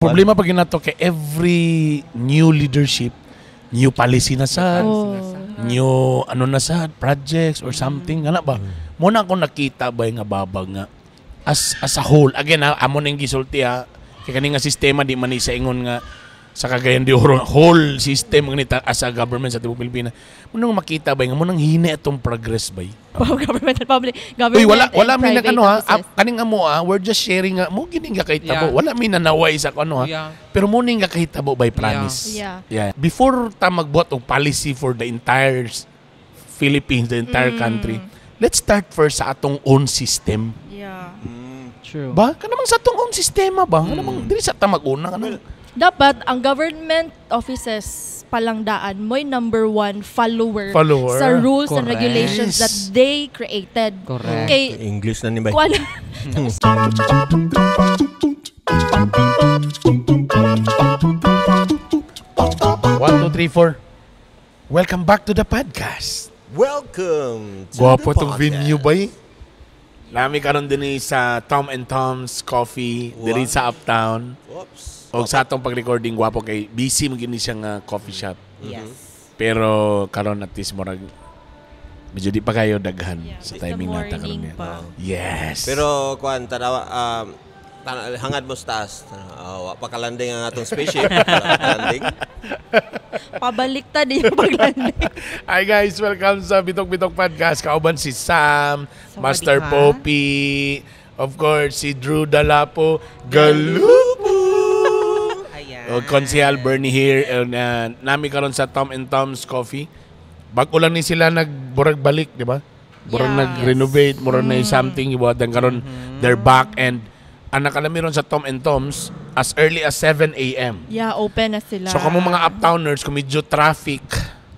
Problema pag nato kay every new leadership, new policy na sad, new ano na sad, projects or something, nga na ba? Mao na ako nakita ba nga babag nga as a whole. Again ha, amo ning gisulti ha, kay kani nga sistema di man ni sa ingon nga sa Cagayan de Oro, whole system nga as a government sa tibuok Pilipinas. Mao nang makita ba nga mao nang hina itong progress ba? Government and public government. Uy, wala wala and mi nag private ano ha, offices. ah, kaning amo ha, we're just sharing nga mo gini nga kahitabo. Yeah. Wala mi nanaway sa ano ha. Pero mo ning nga kahitabo by promise. Yeah. Before ta magbuhat og policy for the entire Philippines, the entire country, let's start first sa atong own system. True. Ba? Kanamang sa atong own sistema ba? Kanamang dili sa ta mag-una kanang Dapat ang government offices palang daan mo'y number one follower, Follower. sa rules and Correct. regulations that they created. Correct. Kay English na ni ba? kuan. One, two, three, four. Welcome back to the podcast. Welcome to Gwapo the tong podcast. venue ba eh? Nami karon dinhi sa Tom and Tom's Coffee diri sa Uptown. Oops. Og sa atong pag-recording, gwapo kay busy man gini siya nga coffee shop. Pero karon at least murag medyo di pa kayo daghan sa It's the timing nata karon morning niya. pa. Yes. Pero kuan tanawa hangad mo sa taas. Wa pa kalanding ang atong spaceship. Wala pa kalanding. Pabaliktad yung paglanding. Hi guys, welcome sa Bitok Bitok Podcast. Kauban si Sam, Sawadee Master ka. Poppy, of course si Drew Dalapo, Galupo. Ayan. O Konsehal Bernie here and nami karon sa Tom and Tom's Coffee. Bag-o lang ni sila nagburag balik, di ba? Murag nag-renovate, murag na something ibuhatan karon they're back and ang nakalami ron sa Tom and Tom's as early as 7 a.m. Yeah, open na sila. So kamo mga uptowners, kung medyo traffic,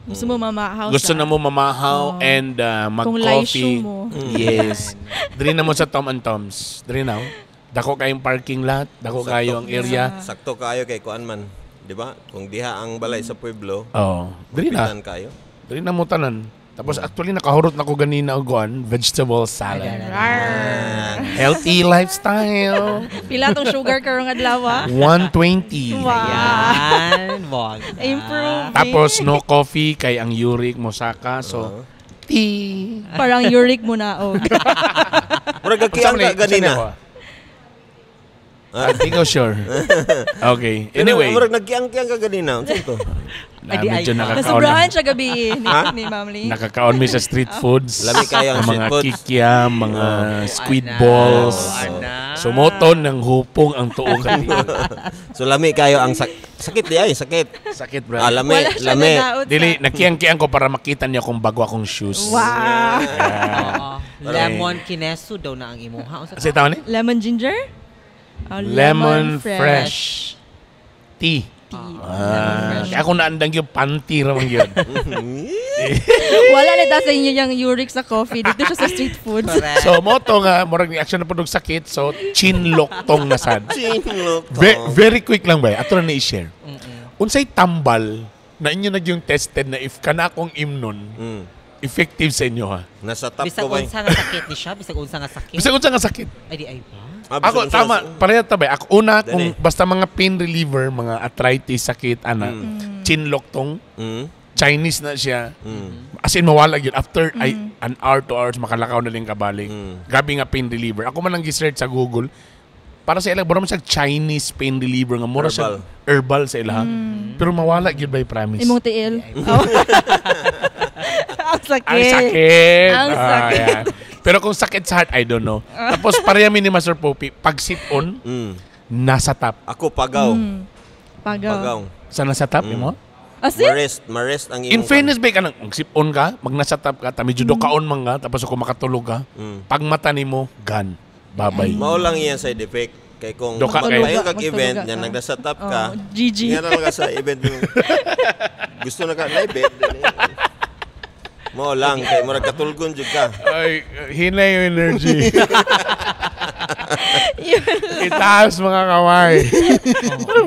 gusto mo mamahaw gusto sa na mo mamahaw Oo. And Kung mag-coffee. laisyo mo. Yes. Diri na mo sa Tom and Tom's. Diri na. Oh. Dako kayong parking lot, dako Sakto. kayo ang area. Sakto kayo kay kuan man, di ba? Kung diha ang balay sa pueblo, Oh, diri na. pitan kayo. Diri na mo tanan. Tapos actually nakahurot na ko ganina og kuan, vegetable salad. Rar. Healthy lifestyle. Pila tong sugar karong adlaw ah? 120. Wow. Ayan. Wag na. Improve. Tapos no coffee kay ang uric mosaka. So tea. Parang uric mo na og. Murag Unsa gakiang man ka ni- unsa ni ganina. ako? Ah, di ko sure. Okay. Anyway, Murag nagkiang-kiang ka ganina. Unsa to? Na, Ay, di medyo ay. nakakaon. Nasubrahan siya gabi ni Ma'am Lee. Nakakaon mi sa street foods. Lami kayo ang Ang street mga foods. kikiam, mga squid Ana. balls. Ana. Sumoton ng hupong ang tuo kanina. So lami kayo ang sakit di ay, sakit. Sakit, bro. Ah, lami, Wala siya lami. nanaot sa. Dili, nakiyang-kiyang ko para makita niya kung bago akong shoes. Wow. Oo. Lemon kineso daw na ang imuha. Unsa Kasi tawag ni? Lemon ginger? Oh, Lemon fresh tea. Tea. Ah, kaya ako naandang yung panty ramang yun. Wala na ta sa inyo yung uric sa coffee. Dito siya sa street foods. Correct. So, moto nga, murag ni action na po sakit. So, chinloktong na sad. Chinlok. Very quick lang ba? Ato na i-share. Unsay tambal na inyo na yung tested na if kana akong imnon, effective sa inyo ha? Nasa top Bisag ko ba? unsa nga sakit ni siya, bisag unsa nga sakit. Bisag unsa nga sakit. Ay di ay ba? Ah, bisag Ako, unsa tama, pareha tabay. Ako, una, kung Dali. basta mga pain reliever, mga arthritis, sakit, ana, chinloktong, Chinese na siya. As in, mawala yun. After ay, an hour, 2 hours, makalakaw na din kabalik. Grabe nga pain reliever. Ako man ang gisearch sa Google, para sa ila, mura man siya Chinese pain reliever nga mura siya herbal sa ila. Pero mawala gyud by promise. Imong tiil. Oh. Ang sakit. Ang sakit. Ang Ah, sakit. yan. Pero kung sakit sa heart, I don't know. Tapos pareha mi ni Master Poppy, pag sip-on, nasa top. Ako pagaw. Pagaw. Pagaw. Sa nasa top, imo? As in? Marest, marest ang In imong fairness ba, kanang kung sip-on ka, mag nasa top ka, ta medyo kaon man ka, tapos ako makatulog ka, pag mata nimo, gan. Babay. Mao lang iyan side effect. Kay kung Doka kayo. magpayo kag Magtuluga event ka. nga nagnasa top ka. Oh, GG. Nga na lang ka sa event mo. Gusto na ka na bed. Mao lang kay murag katulgon jud ka. Ay, hina yung energy. Itaas mga kamay.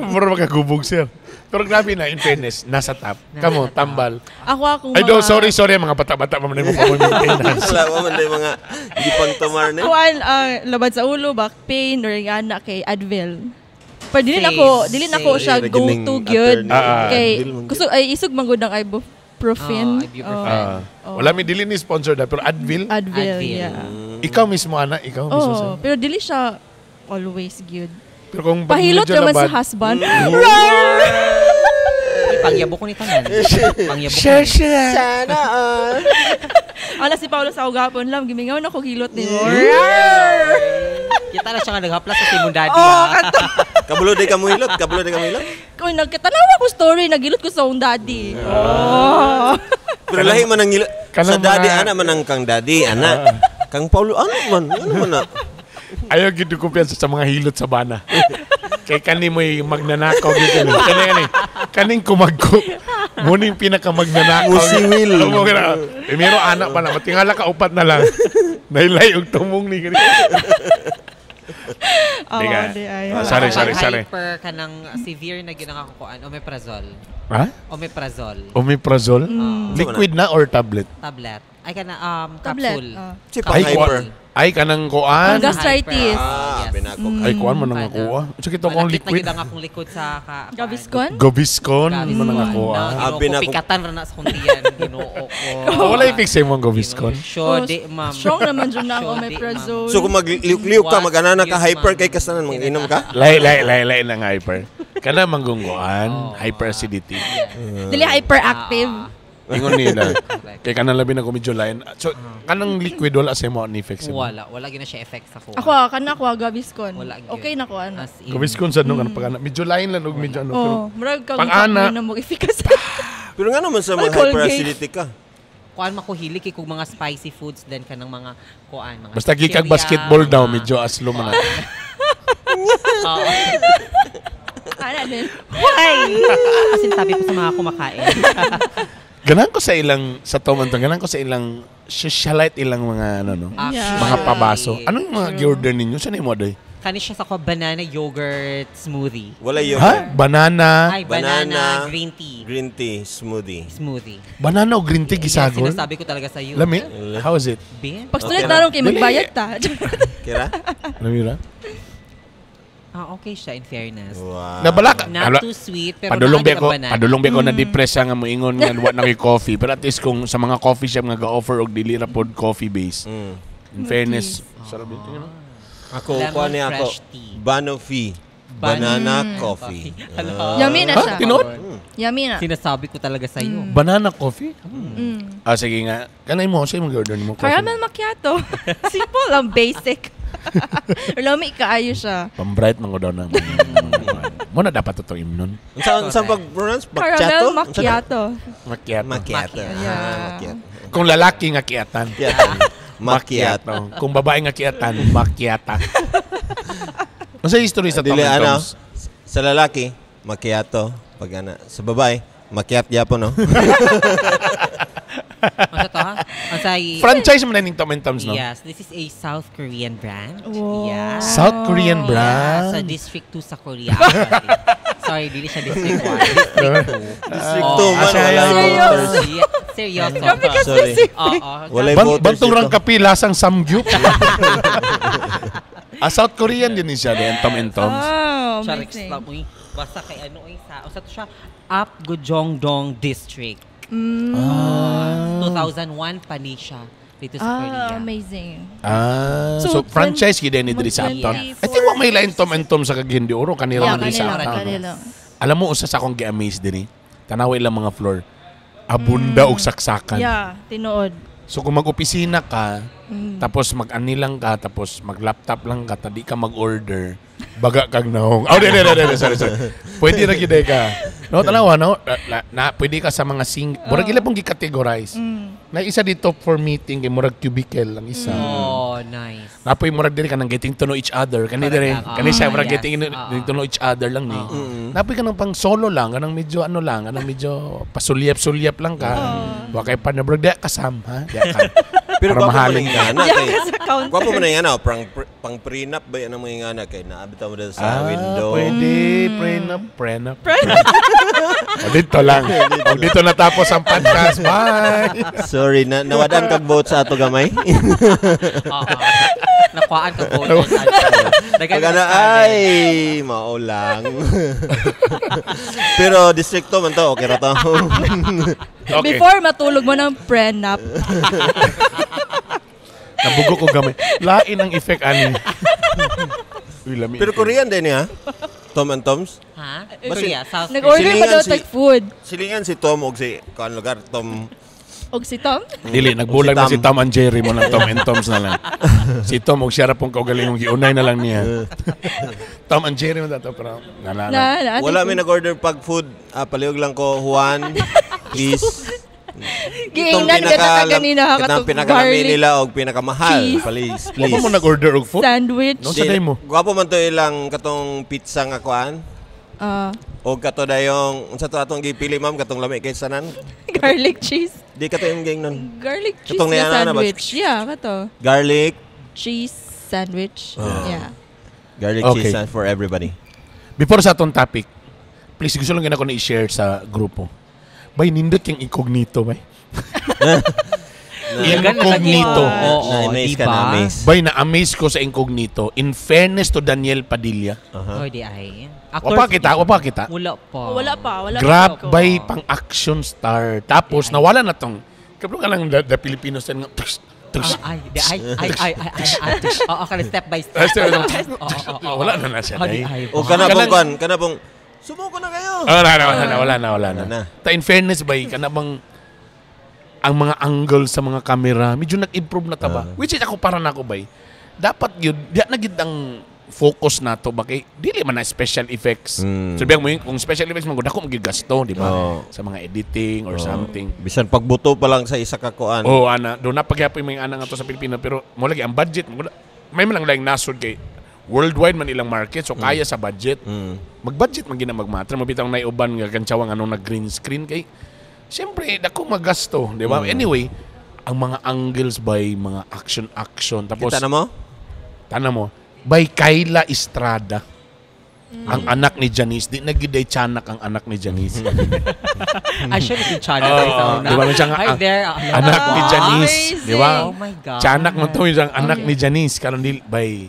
Pero makagubog sir. Pero grabe na, in fairness, nasa top. Kamo, tambal. Ako akong Ay, mga do, sorry, sorry, mga bata-bata pa man mo pa maintenance. Wala pa man day mga gipang tumar ni. Kuan, labad sa ulo, back pain, or yung anak kay Advil. Pero dili na ko, dili na ko siya Ay, go nagining to gyud. attorney. Kay Deal man gyud. kusog ay isog man gud ang ibuprofen. Oh, ibuprofen. Ah. Wala mi dili ni sponsor na pero Advil. Advil, Advil. yeah. Ikaw mismo ana, ikaw mismo. Oh, Sir. pero dili siya always gyud. Pero kung pag Pahilot medyo naman sa labad- husband. Uy, pangyabo ko ni tanan. Pangyabo ko. Share share. Sana all. Ala si Paolo sa ugapon lang gimingaw na ko hilot ni mo. Kita na siya nga naghaplas sa Simon Daddy. Oh, ah. kato. Kabulo di ka muhilot, kabulo di ka muhilot. Kung nagkatanawa ko story, nagilot ko sa akong daddy. Oh. Pero lahi man ang hilot. Sa Kanang daddy mga- ana man ang kang daddy ana. Kang Paulo ano man na. Ayaw gid ko kumpiyansa sa mga hilot sa bana. Kay kani mo'y magnanakaw gid kani. Kani kani. Kaning kumagko. Muning pinaka magnanakaw. Musiwil. Mo kana. Primero anak pa na matingala ka upat na lang. Nailay og tumong ni kani. Oo, Di ka. di ay. Ah, sorry, sorry, Pag sorry. Hyper ka ng severe na ginakakuan, omeprazole. Ha? Omeprazole. Omeprazole? Mm. Liquid na or tablet? Tablet. Ay kana Tablet. capsule. Ah. Si pang Ay, hyper. kuan. Ay kanang kuan. Ang gastritis. Ah, Yes. binako. Ay kuan mo nang Kana. ako ah. Sige to kung Malakit na liquid. gyud ang akong likod sa ka. Gaviscon? Gaviscon Gaviscon. mo nang ako ah. Na, Ah, Ginoo ko, pikatan ra na sa kong tiyan. Ginoo ko. Oh, wala i-fix mo ang Gaviscon. Sure, di, ma'am. Strong naman dyan na ang Sure, di, ma'am. omeprazole. So kung magliw ka, What? mag-anana ka, Yes, hyper ma'am. kay kasanan, mag-inom ka? Lay lay lay lay ng hyper. Kana manggungguan, Oh, hyperacidity. Dili hyperactive. Ingon nila. Correct. Kay kanang labi na ko medyo lain. So kanang liquid wala sa mo ni effect sa mo. Wala. Wala gina siya effect sa ko. Ako, ah, kana ko ah, Gaviscon. Wala gyud. Okay na ko ano. As in. Gaviscon sa nung ano pag medyo lain lang og medyo ano pero Oh, murag kang Pag-ana. na mo efficacy. Pero nga naman sa Ay, mga Colgate. hyperacidity ka. Kuan makuhilig kay kung mga spicy foods then kanang mga kuan mga basta gikag chichirya, basketball daw mga- medyo aslo man. na. Oo. Ana din. Why? As in, sabi ko sa mga kumakain. Ganan ko sa ilang sa Tom and Tom, ganan ko sa ilang socialite ilang mga ano no. Yeah. Mga pabaso. Anong mga gi-order ninyo? Saan mo doy? Kani siya sa ko banana yogurt smoothie. Wala yung Ha? Banana, Ay, banana, Banana, green tea. green tea smoothie. Smoothie. banana o green tea Yan, gisagol? sinasabi ko talaga sa iyo. Lami? How is it? Bin? Pagsulit Okay na ron kay Dili. magbayad ta. Kira? Lami ra? Ah, okay siya in fairness. Wow. Nabalaka. Not Ala- too sweet, pero Padulong naa ko, ang banana. padulong ba ko na depress nga moingon nga wa na kay coffee. Pero at least kung sa mga coffee shop nga ga-offer og dili ra pod coffee base. In fairness, sarap dito no? Ako, Lemon kuha niya ako. fresh tea. Banoffee. Banana coffee. Hello. Yummy na Ha? siya. Tinuod? Yummy na. Sinasabi ko talaga sa iyo. Banana coffee? Ah, sige nga. Kanay mo, sa'yo mag-order mo coffee. Caramel macchiato. Simple lang, basic. Lami kaayo siya. Pambright man ko daw na. Mo na dapat itong imnon. Ang saan pag-pronounce? Caramel Macchiato? macchiato. Macchiato. Macchiato. Yeah. Ah, macchiato. Kung lalaki nga kiatan. Macchiato. Macchiato. Kung babae nga kiatan, macchiata. Unsa history sa Tom Dili, and ano, Toms? sa lalaki, macchiato. Pag ana, sa babae, macchiat yapon, no? Ano to ha? Ang sa Franchise man na ning Tom and Toms, no? Yes, this is a South Korean brand. Wow. Yeah. South Korean Yeah, brand. sa District 2 sa Korea. Actually. Sorry, dili siya District 1. District 2. District Oh, 2 man, ah, wala seryoso? voters. Yeah, seryoso. Grabe ka Sorry. specific. Oo. Walay voters Bantong dito. rang kape, lasang samgyup. Ah, South Korean din siya, din, Tom and Toms. Oh, Charik amazing. slap, uy. Basta kay ano, uy, sa, usa to siya, Up Gojongdong District. Ah. 2001 pa ni siya dito sa Ah, Korea. amazing. Ah, so, So, franchise gid ni diri sa Uptown. I think wa may lain Tom and Tom sa Cagayan de Oro kanila Yeah, man diri sa kanila, Uptown. kanila. Alam mo usa sa akong gi-amaze dinhi. Tanawa ilang mga floor. Abunda og saksakan. Yeah, tinuod. So kung mag-opisina ka, tapos mag-ani lang ka, tapos mag-laptop lang ka, tadi ka mag-order, baga kag naong. Oh, di, di, di, di, sorry, sorry. Pwede ra gid ka. No, tanawa, no? Na, pwede ka sa mga sing... Murag ila pong gi-categorize. Na isa dito for meeting, kay murag cubicle lang isa. Oh, nice. Napoy murag diri ka nang getting to know each other. Kani diri, Correct. kani siya murag Yes. getting to know each other lang ni. Napoy ka nang pang solo lang, kanang medyo ano lang, kanang medyo pasulyap-sulyap lang ka. Wa kay pa na murag di ka sam ha. Di ka. Pero Para gwapo man mahalin yung ka. ingana Yeah, kay. sa counter. Gwapo man yung ingana, pang prenup ba yan ang mga ingana kay naabita mo dito sa window. Ah, Pwede, prenup, prenup. O dito lang. O dito natapos ang podcast. Bye. Sorry, na nawadan kag vote sa ato gamay. Oo. Nakuhaan ka voters. Pag ana, ay, mao lang. Pero distrikto man to, okay ra to. Okay. Before matulog mo ng prenup. Nabugo ko gamay. Lain ang effect ani. Uy, lami. Pero Korean din niya. Tom and Toms. Ha? Korea, South Nag-order pa Silingan daw tag food. Silingan si Tom og si kuan lugar Tom. Og si Tom? Dili, nagbulag Og na si si Tam. Tom and Jerry mo ng Tom and Toms na lang. Si Tom, og siya ra pong kaugalingong giunay na lang niya. Tom and Jerry mo dato, pero na, na, na. Na, na, Wala mi nag-order pag food. Ah, palihog lang ko Juan. Please. Giingnan ka na kanina Katong katong pinakalami garlic nila og pinakamahal. cheese. Please, Wala please. mo nag-order og food? Sandwich. No, sa day mo. Gwapo man to ilang katong pizza nga kuan. Ah, Og kato dayong unsa to atong gipili ma'am katong lami kay sanan. Garlic cheese. Di kato yung gang nun. Garlic cheese Katong na niana na ba? sandwich. Yeah, kato. Garlic. Cheese sandwich. Yeah. Garlic Okay. cheese for everybody. Before sa atong topic, please gusto lang gina ko na i-share sa grupo. Bay, nindot yung incognito, bay. Incognito. Oo, Na-amaze ka, diba? na-amaze. Bay, na-amaze ko sa incognito. In fairness to Daniel Padilla. Oh, di ay. Wapa kita, wapa kita. Wala pa. Oh, wala pa, wala Grab pa. by pang action star. Tapos nawala na tong kablo ka lang the Filipinos nga tux, tux, Ah, ay, di ay, ay, ay, ay, ay, ay. Oo, kana step by step. Ah, step by step. Oo. Wala na na siya, Oh, di day. ay. O kana pong Kanang- kuan, kana pong sumuko na kayo. Ah, wala na, wala na, wala na, wala na. Wala na. Ta in fairness bay, kana bang ang mga angle sa mga camera, medyo nag-improve na ta ba? Which is ako para nako bay. Dapat yun, di na gid ang focus nato ba kay dili man na special effects. So biyang mo yun, kung special effects man gud dako magyud gasto, di ba? Oo. Sa mga editing or something. Bisan pagbuto pa lang sa isa ka kuan. Oh, ana, do na pagyapon may ana nga to sa Pilipinas pero mo lagi ang budget mo may man lang laing nasod kay worldwide man ilang market so kaya sa budget. Mag-budget man gina magmatra mo bitang naiuban nga kantsawang anong nag green screen kay siyempre dako magasto, di ba? Anyway, ang mga angles by mga action action tapos Kita na mo? tana mo by Kyla Estrada. Ang anak ni Janice, di nagiday tiyanak ang anak ni Janice. Ay, siya ni Chana. Oo, di ba? May siya nga, Hi ang- there. Anak ni Janice, Amazing. di ba? Oh my God. Tiyanak mo to, yung anak ni Janice. Karon di, bay,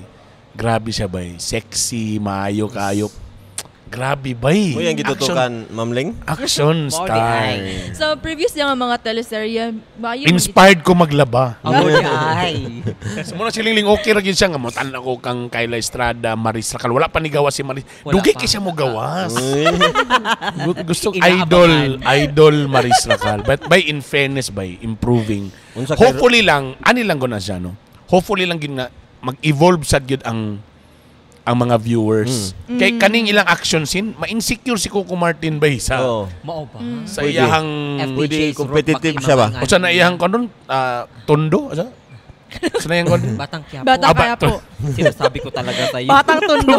grabe siya, bay. Sexy, maayo, kayo. Grabe, bay. Mo yang gitutukan, Ma'am Ling? Action, action Mo di star. ay. Sa previous niya nga mga teleserye, maayo Inspired ko maglaba. Oh, di ay. So muna si Lingling, okay ra gyud siya nga mo tan ako kang Kyla Estrada, Maris Racal. Wala pa ni gawas si Maris. Wala Dugay pa. kay siya mo gawas. Gusto Inaabangan. idol, idol Maris Racal. But by in fairness by improving. Unsa kay- Hopefully lang, ani lang ko na siya no. Hopefully lang gyud nga mag-evolve sad gyud ang mga viewers. Kay kaning ilang action scene, ma-insecure si Coco Martin bay sa Oo. Mao ba? sa Pwede. iyahang Pwede FPJs, competitive road siya ba? o sa na iyahang konon tondo asa? Sa na iyang konon? Batang Quiapo. Batang Ah, kaya po. Sinasabi ko talaga sa'yo. Batang Tondo.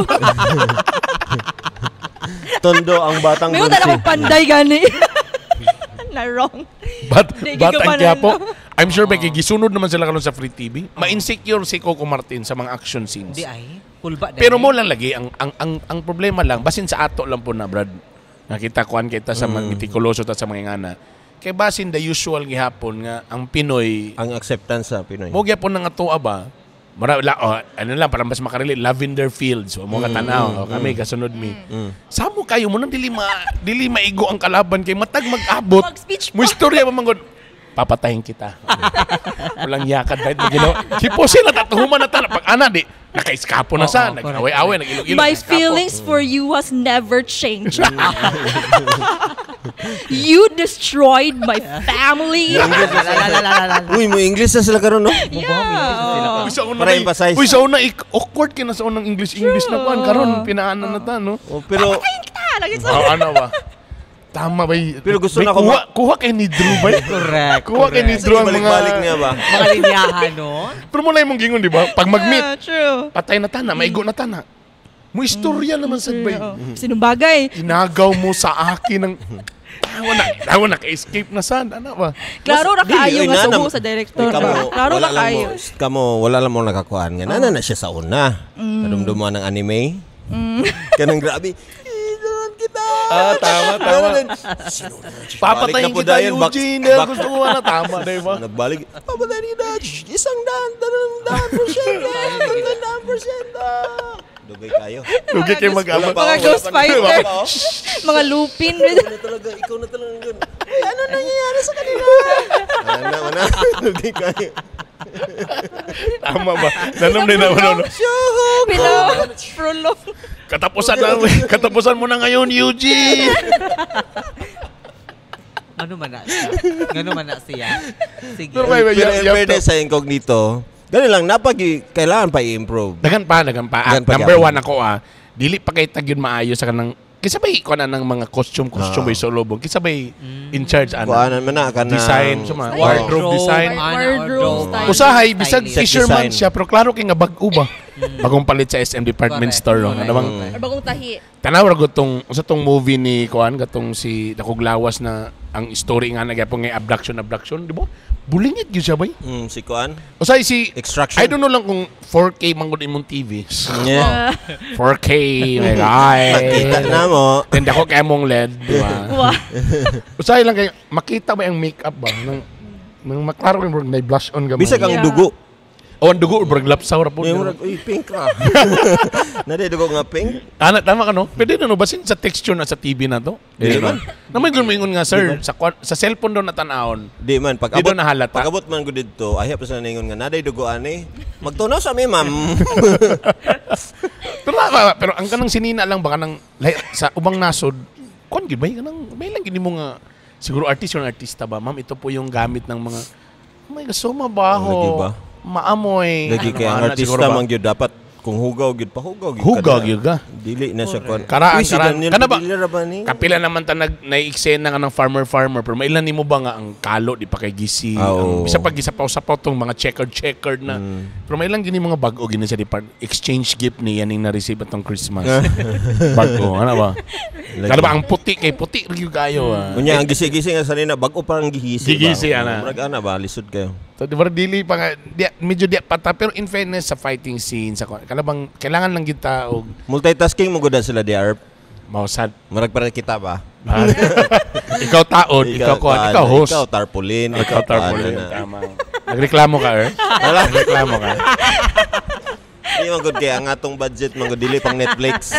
Tondo ang batang May utan dulce. akong panday gani. Na wrong. Bat, Di, gigaw batang pa na Quiapo. I'm sure may gisunod naman sila karon sa Free TV. Ma-insecure si Coco Martin sa mga action scenes. Di ay. Kulba di Pero ay. mo lang lagi ang problema lang basin sa ato lang po na Brad. Nakita kuan kita sa mga mitikuloso ta sa mga ingana. Kay basin the usual gihapon nga ang Pinoy Ang acceptance sa Pinoy. mo gyapon na nga tuwa ba? Mara, la, oh, ano lang para mas makarelate Lavender Fields o mga tanaw o kami kasunod mi. Samo kayo mo nang dili maigo ang kalaban kay matag mag-abot. Mag-speech pa. Mo istorya pa man gud. Papatayin kita. Walang yakad dahil mo ginawa. Sipose na tatuhuman na ta. Pag ana di, naka-eskapo na sa. Oo, correct, Nag-away-away, nag-ilog-ilog. My naka-eskapo. feelings for you has never changed. You destroyed my family. Uy, mo English na sila karon no? Yeah. Uy, sa una, Para may- emphasize. Uy, sa una, awkward kina sa unang English-English na kuan. Karon, pinaanan na ta, no? Oh, pero Ah, lagi sa- Oh, ano ba? Tama ba? Pero gusto Bay, na ako kuha, kuha kay ni Drew ba? Correct. Kuha kay ni correct. Drew ang mga balik-balik niya ba? Mga linyahan, no? Pero mo na yung gingon, di ba? Pag mag-meet, Yeah, true. patay na tana, maigo na tana. Mo istorya naman sad bay. Oo. Sinumbagay. Inagaw mo sa akin ang tawa na, ka-escape na sad. Ano ba? Klaro ra Dili, kaayo oy, nga nana- subo sa director. Uy, kamo, Klaro wala ra lang kaayo. mo, kamo, wala lang mo nakakuan nga. Nana na siya sa una. Kadumduman ng anime. Kanang grabe. Idol kita. Ah, tama, tama. Nana na Sino na? Papatayin Balik na po kita, dayon, Eugene. Dahil gusto ko na. Tama, di ba? Nagbalik. Papatayin kita. 100, 200%. 200%. Dugay kayo. Lugi kayo mag-ama. Wala pa, Mga wala ghost pa. fighter. Wala pa, oh. Mga lupin. Ikaw na talaga, ikaw na talaga yun. Ano nangyayari sa kanila? Ano, ano? Dugay kayo. Tama ba? Nanom din naman. Ano? Pino, prolong. Katapusan na, katapusan mo na ngayon, Eugene. Ano man na siya? Ngano man na siya? Sige. Pero may- Pero in you have fairness sa incognito, ganun lang, napag kailangan pa i-improve. Dagan pa, dagan pa. Ah, Dagan pa number gyapon. one ako ah. Dili pa kay tag yun maayo sa kanang kisa bay ko na ng mga costume costume bay sa lubong. Kisa bay in charge ana. Kuanan man na, kanang Design sa mga Style. wardrobe design. Ana, Wardrobe style. Usahay bisag Stylist. Set fisherman design. siya pero klaro kay nga bag-o ba. Bagong palit sa SM department Correct. store. Oh. Correct. Ano bang Or bagong tahi. tanaw ra gud tong sa tong movie ni kuan katong si Dakog Lawas na ang story nga nagyapon nga abduction abduction, di ba? Bulingit gyud siya bay. Si Kuan. Usahay si Extraction. I don't know lang kung 4K man gud imong TV. Yeah. 4K, my guy. Makita na mo. Then dako kay mong LED, di ba? Wow. Usahay lang kay makita ba ang makeup ba nang nang maklaro kay murag na blush on gamay. Bisag ang Yeah. dugo. Oh, ang dugo murag lapsaw ra po. May murag, uy, pink ra. Nade dugo nga pink. Ana tama ka no? Pwede na no basin sa texture na sa TV na to. Di man. Naman gumingon nga sir sa sa cellphone daw na tan-awon. Di man pag Di abot daw nahalata. Pag abot man gud didto, ay pa sa ningon nga naday dugo ani. Magtunaw sa mi, ma'am. Pero tama, pero ang kanang sinina lang baka nang sa ubang nasod kon gid bay kanang may lang gini mo nga siguro artist yung artista ba ma'am ito po yung gamit ng mga oh my God, so mabaho. Lagi ba? Maamoy. Lagi Ano, kay ang ana, artista siguro ba? man gyud dapat kung hugaw gyud pahugaw gyud. Hugaw ka na. gyud ka. Dili na siya kon. Karaan, Uy, si karaan. Daniel Kana ba? Padilla ra ba ni? Kapila naman ta nag naiiksena nga ng farmer farmer pero mailan nimo ba nga ang kalo di pa kay gisi Ah, ang oo. bisa pag gisapaw-sapaw tong mga checkered checkered na pero mailan gini mga bag-o gini sa depart exchange gift ni yaning na-receive atong Christmas bag-o ano ba? Lagi. Kana ba ang puti kay puti ra gyud kayo ah. Unya ang gisi-gisi nga sanina bag-o parang gihisi Gihisi, ba. ana. Murag ana ba lisod kayo. So, di ba, dili pa nga, di, medyo di pa ta, pero in fairness sa fighting scene, sa, kalabang, kailangan lang kita og Multitasking mo gud na sila DR. mausad. Murag para kita ba? Ah. Ikaw taon, ikaw kuan, ikaw host. Ikaw tarpaulin, Ikaw tarpaulin. kuan, ana. Tama. Nagreklamo ka, er? Wala. Nagreklamo ka. Di man gud kay ang atong budget man gud dili pang Netflix.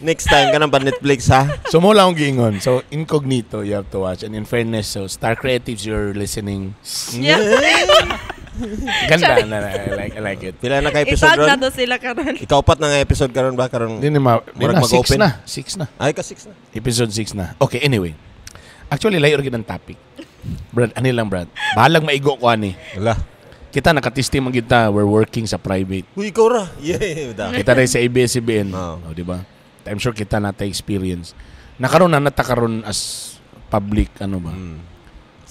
Next time kanang pa Netflix ha. So, mo lang akong giingon. So, incognito, you have to watch. And in fairness, so, Star Creatives, you're listening. Yeah. Ganda. Na, I like it. Pila na ka episode Itag ron? na to sila karon. Ikaupat na nga episode karon ba karon? Hindi na, ma, di Murag na, six mag-open. na. Six na. Ay ka six na. Episode 6 na. Okay, anyway. Actually, layo rin ang topic. Brad, ano lang, Brad? Bahalag maigo ko, ani. Wala. Kita, nakatisting man kita. We're working sa private. Uy, ikaw ra. Yeah, da. Kita rin sa ABS-CBN. Oo. Oh, di ba? I'm sure kita nata experience. Nakaroon na natakaroon as public, ano ba?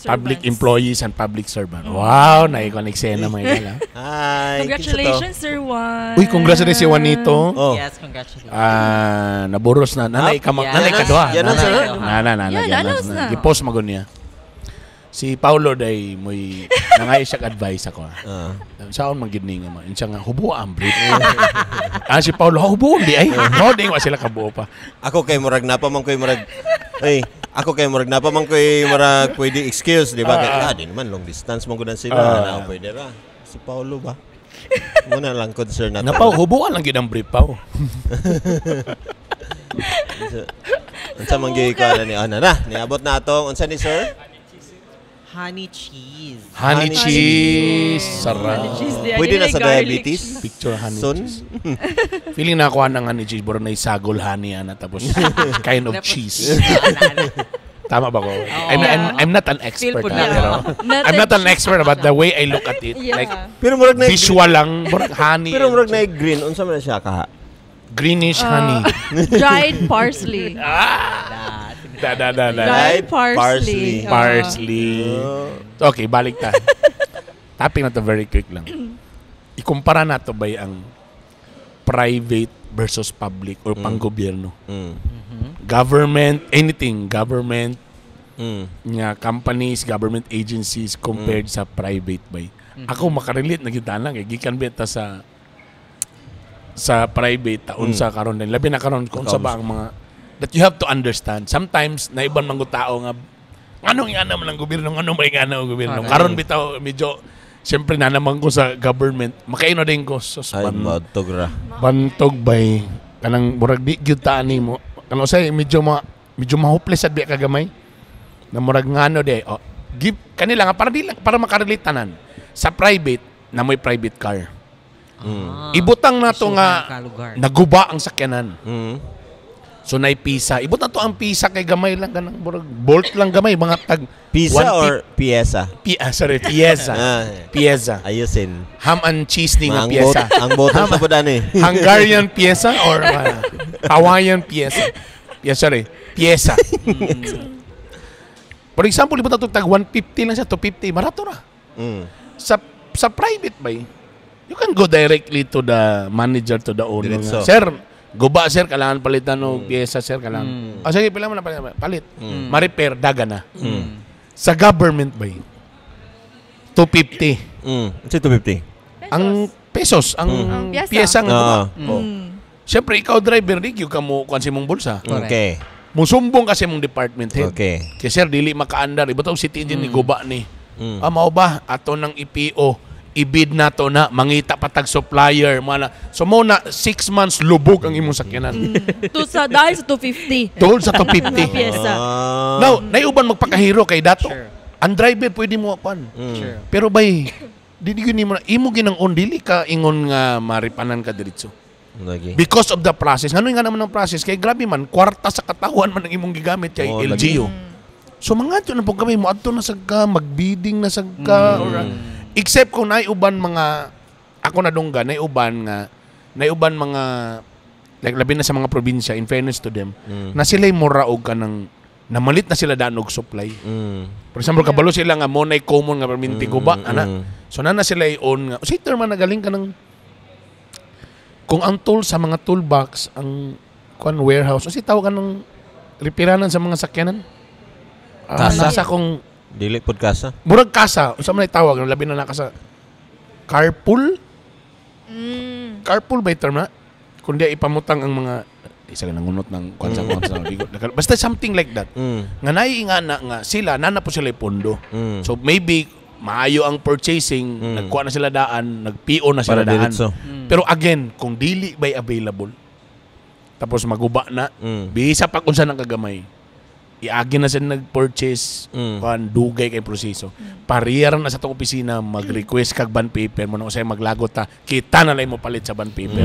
Public Servants. employees and public servant. Wow, naikon eksena mga gala. Hi. Congratulations, Sir Juan. Uy, congrats rin si Juanito. Oh. Yes, congratulations. Ah, naboros na. Nanay ka Yeah. nanay ka doha. Yan Nanay, sir. nanay, nanay, Yeah, yan, na-announce na. na. Gipost magon niya. Si Paulo day moy nangay siya advice ako. Ah. Saan man gid ni nga ma? Insa nga hubo ang brief. Ah, si Paulo hubo di ay. No, di wa sila kabuo pa. Ako kay murag napa man koy murag ay ako kay murag napa man koy murag pwede excuse di ba kay di naman long distance man gud sila na pwede ra si Paulo ba muna lang concern na Nga Pao, hubo lang gid ang brief Pao. Unsa man gyud ko ana ni ana na niabot na atong unsa ni sir? Honey cheese. Honey, Honey cheese. Sarap. Honey cheese di. Pwede na Ay, sa garlic diabetes? cheese. Picture honey Soon? cheese. Feeling na ako ng honey cheese, bro, na isagol honey ana tapos kind of Tapos cheese. Ana, ana. Tama ba ko? I'm not an expert Feel po ah, na. pero Not I'm a not an expert but the way I look at it, Yeah. like Pero murag na visual lang, murag honey. Pero and murag na green unsa man na siya kaha? greenish honey. Dried parsley. Da, Da da da da. Dried Dried parsley. parsley. Parsley. Oh. Okay, balik ta. Topic na to very quick lang. Ikumpara na to ba ang private versus public or panggobyerno? Government, anything, government, nga companies, government agencies compared sa private bay. Ako makarelate na kita lang kay gikan beta sa private taon sa karon din. Labi na karon kung sa ba ang mga That you have to understand. Sometimes, naiban mga tao nga, anong ingana man ang gobyerno, anong may ingana ang gobyerno. Correct. Karon bitaw, medyo, siyempre nanaman ko sa government, makaino din ko, sus, Ay, madtog ra. Bantog bay, kanang murag di gyud ta ani mo. Kanang usay medyo ma-hopeless sad biya kagamay. Na murag ngano de, oh, give kanila nga para di lang para makarelate tanan. Sa private, na may private car. Ah, Ibutang na to isuhan nga ka lugar. naguba ang sakyanan. So nay pisa. Ibutang to ang pisa kay gamay lang kanang murag bolt lang gamay mga tag Pisa 150 or piyesa? Sorry, pieza. Ah, Pieza. ayusin. Ham and cheese ni nga Ang pieza. Ang botol sa budan eh. Hungarian pieza or Hawaiian pieza? Yeah, sorry. Pieza. For example, ibutang to tag 150 lang siya, 250, marato ra. Sa private bay, you can go directly to the manager, to the owner. Diretso. Nga, "Sir, guba sir, kailangan palitan og pyesa sir, kailangan." "Ah, sige, pila mo na palit." Palit. Ma-repair, daga na. Sa government bay, 250. It's 250. Ang pesos, ang Ang pyesa. pyesa nga guba. Oo. Oh. Siyempre, ikaw driver, di gyud ka mo kuan sa imong bulsa. Correct. Okay. Musumbong kasi mong department head. Okay. Kay sir, dili makaandar. Iba to city engine ni guba ni. "Ah, mao ba? Ato ng IPO, ibid na to na, mangita patag supplier, mga na." So mo na, 6 months lubog ang imong sakyanan. To sa, dahil sa 250. Told sa 250. Pyesa. Ah. Now, naiuban magpakahiro kay dato. Sure. Ang driver pwede mo kuan. Sure. Pero bay, dili gyud nimo na imo ginang on dili ka ingon nga maripanan ka diretso. Lagi. Because of the process. Ngano nga naman ang process kay grabe man kwarta sa katawan man ang imong gigamit kay Oh, LGU. So mga na po kami mo adto na sad ka, magbidding na sad ka or, except kung naiuban mga ako na dungga naiuban nga naiuban mga like labi na sa mga probinsya, in fairness to them, na sila'y mura og kanang namalit na sila daan og supply. For example, kabalo sila nga mo na'y common nga perminti guba, ana. So na na sila i-own nga. Say term man nagaling ka ng kung ang tool sa mga toolbox ang kuan warehouse o si tawag ka ng repiranan sa mga sakyanan. Ah, Kasa? nasa kung Dili pod kasa. murag kasa, unsa man ay tawag labi na naka sa carpool? Carpool ba yung term na? Kundi ipamutang ang mga isa ka nangunot ng kuan sa kuan sa basta something like that. Nga naiinga na nga sila nana po sila pondo. So maybe maayo ang purchasing, nagkuha na sila daan, nag-PO na sila Para daan. diretso. Pero again, kung dili ba'y available, tapos maguba na, bisa pa kung saan ang kagamay, iagi na sila nag-purchase, kuan dugay kay proseso. Pariyar na sa itong opisina, mag-request kag bond paper mo na usay maglagot ta, kita na lang mo palit sa bond paper.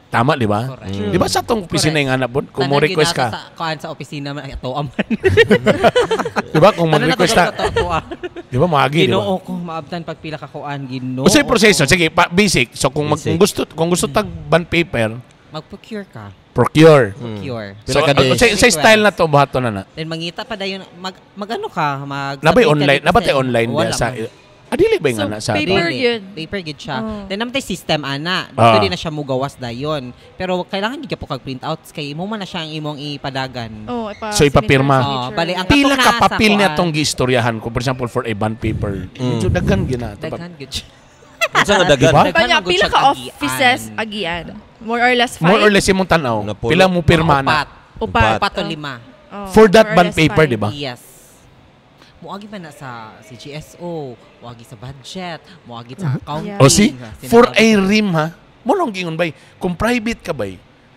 Tama, di ba? Correct. Di ba sa itong opisina Correct. yung hanap bon? Kung mo Tanan request gyud ka, nato sa kuan sa opisina man ay ato man. di ba? Kung mag-request ta, di ba maagi, di ba? Ginoo ko maabtan pag pila ka kuan Ginoo. Unsay proseso? Sige, pa, basic. So kung, Basic. kung gusto tag bond paper, Mag-procure ka. Procure. Procure. So, Pila ka days? unsay style na to buhaton na na? Then mangita pa dayon mag magano ka mag Nabay submit ka online, dito nabay online Wala sa man. Ah, dili ba yung So, ana sa paper Dili. yun. Paper gid siya. Oh. Then naman tay system ana. Ah. Pwede na siya mugawas dayon. Pero kailangan gid ka po kag printouts kay imo man na siya ang imong ipadagan. Oh, ipa So, ipapirma. Oh, bali ang Pila katong ka naa sa papel niya kuan, tong giistoryahan ko for example for a bond paper. Medyo daghan gina. Daghan gid siya. Unsa nga dagan? Diba? Daghan Kanya, man gud pila siya ka agian. offices agian? More or less five? More or less imong tan-aw. Napulo. Pila mo pirma na. Upat. Upat. Upat o lima. Oh, For that more or bond less paper, five. di ba? Yes. Muagi man na sa CGSO, muagi sa budget, muagi sa accounting. O see, Sinabi for a rim ha. Mo nang gingon bay, kung private ka bay.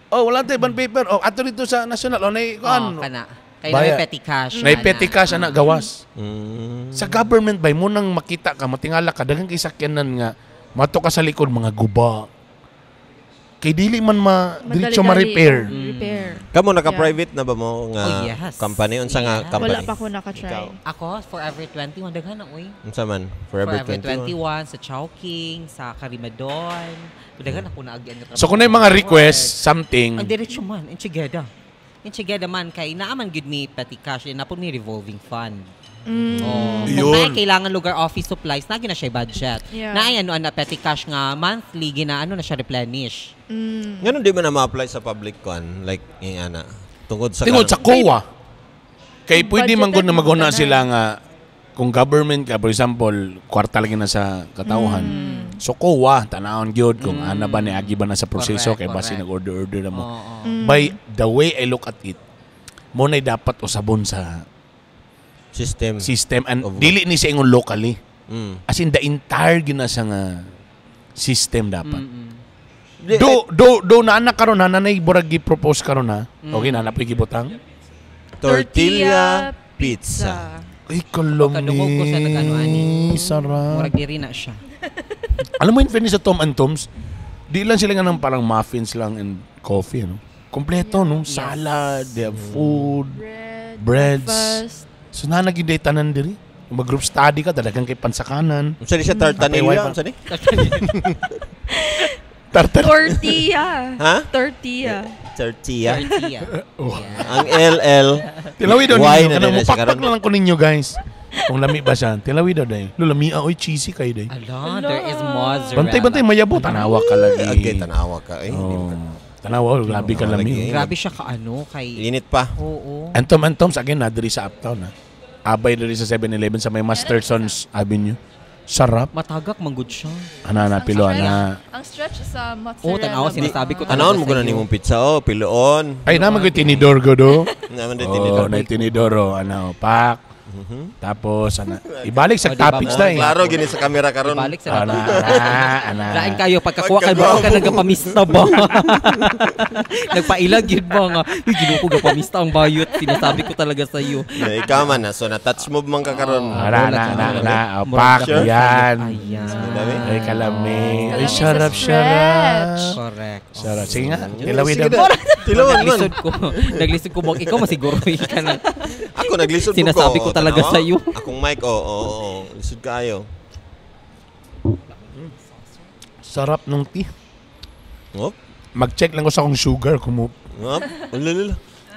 Oh, wala tayo bond paper. Oh, ato dito sa national. Oh, nay Oh, kuan. kana. Kay Baya. na petty cash. Nay ana. petty cash ana gawas. Sa government bay mo nang makita ka matingala ka daghan kay sakyanan nga mato ka sa likod mga guba. Kay dili man ma diretso Madali-dali ma-repair. ang Repair. Kamo naka-private na ba mo nga Oh, yes. company? Unsa nga Yes. company? Wala pa ko nakatry. Ikaw. Ako, Forever 21. Daghan na, uy. Unsa man? Forever, Forever 21. 21, sa Chowking, sa Karimadon. Daghan ako na agian nga So kung na mga request something, Ang diretso man, in Chigeda. In Chigeda man, kay naaman gud mi petty cash, napon mi revolving fund. Oh. Kung Yun. naay kailangan lugar office supplies, na na siya budget. Yeah. Naay ano ana petty cash nga monthly gina ano na siya replenish. Ngano di man na ma-apply sa public kuan like yung ana tungod sa tingod sa COA. Kay pwede man gud na Budgeted mo maguna tanan. sila nga kung government ka, for example, kwarta lagi na sa katawhan. So COA, tanawon gyud kung ana ba ni agi ba na sa proseso Correct, kay basi correct. nag-order-order na mo. Oo. By the way I look at it, Mo na'y dapat usabon sa System. System and Of- dili ni siya ingon locally. As in the entire gina siya nga system dapat. Do do do na anak karon ha, nanay burag gi-propose karon ha. Okay na na gibutang. Tortilla pizza. Ay, kalami. Pagkadungog ko sa nag-ano, ani. Sarap. Murag diri na siya. Alam mo, in fairness sa Tom and Tom's, di lang sila nga ng parang muffins lang and coffee, ano? Kompleto, no? Salad, they have food. Bread, Breads. breakfast. So, nanagid day tanan diri. Kung mag-group study ka, talagang kay pansakanan. Unsa ni siya, tartanilla? Apay, Unsa ni? Tartar. Tortilla. Ha? Tortilla. Tortilla. Tortilla. Oh. Ang LL. Tilawi daw Y ninyo. na Kanang din na siya mupakpak karon. na lang ko ninyo, guys. Kung lami ba siya. Tilawi daw day. Lo, lami, oy, cheesy kayo day. Ala, there is mozzarella. Bantay, bantay, mayabo. Tanawa ka lagi. Okay, tanawa ka. Eh, Oh. Tanawa, oh, grabe ka Tanawa lami. lagi. Grabe siya kaano kay Init pa. Oo. And Tom and Tom's, again, na diri sa Uptown, ha. Abay diri sa 7-Eleven sa may Masterson's Avenue. Sarap. Matagak manggod siya. Ana na pilo ana. Ang stretch sa mozzarella. Oo, tanawa, sinasabi ko talaga Tanawon mo sa'yo. guna nimong pizza oh, piloon. Ay naman ko tinidor ko do. Naman din Oh, tinidor. na tinidor oh, ana oh, pak. Tapos ana ibalik sa Oh, di ba, topics mo? na eh. Klaro gini sa kamera karon. Ibalik sa Ana ana ana. Lain kayo pagkakuha kay ba ka nagapamista ba? Nagpailag yun ba nga? Uy, Ginoo ko gapamista ang bayot. Sinasabi ko talaga sa iyo. Na ikaw man na so na touch move man ka karon. Ana ana ana ana oh, pak yan. Ayan. Ay kalami. Ay Kalami sa sarap stretch. sarap. Correct. Sarap. Sige nga, tilawi Sige daw. na. Tilawan man. Naglisod ko. Naglisod ko. Wag ikaw masiguro ka na. Ako naglisod ko. Sinasabi ko talaga Tanawa. sa'yo. Akong mic oh, oh, oh. Lisod kaayo. Sarap nung tea. Op. Mag-check lang ko sa akong sugar kung mo. Op. Ululul.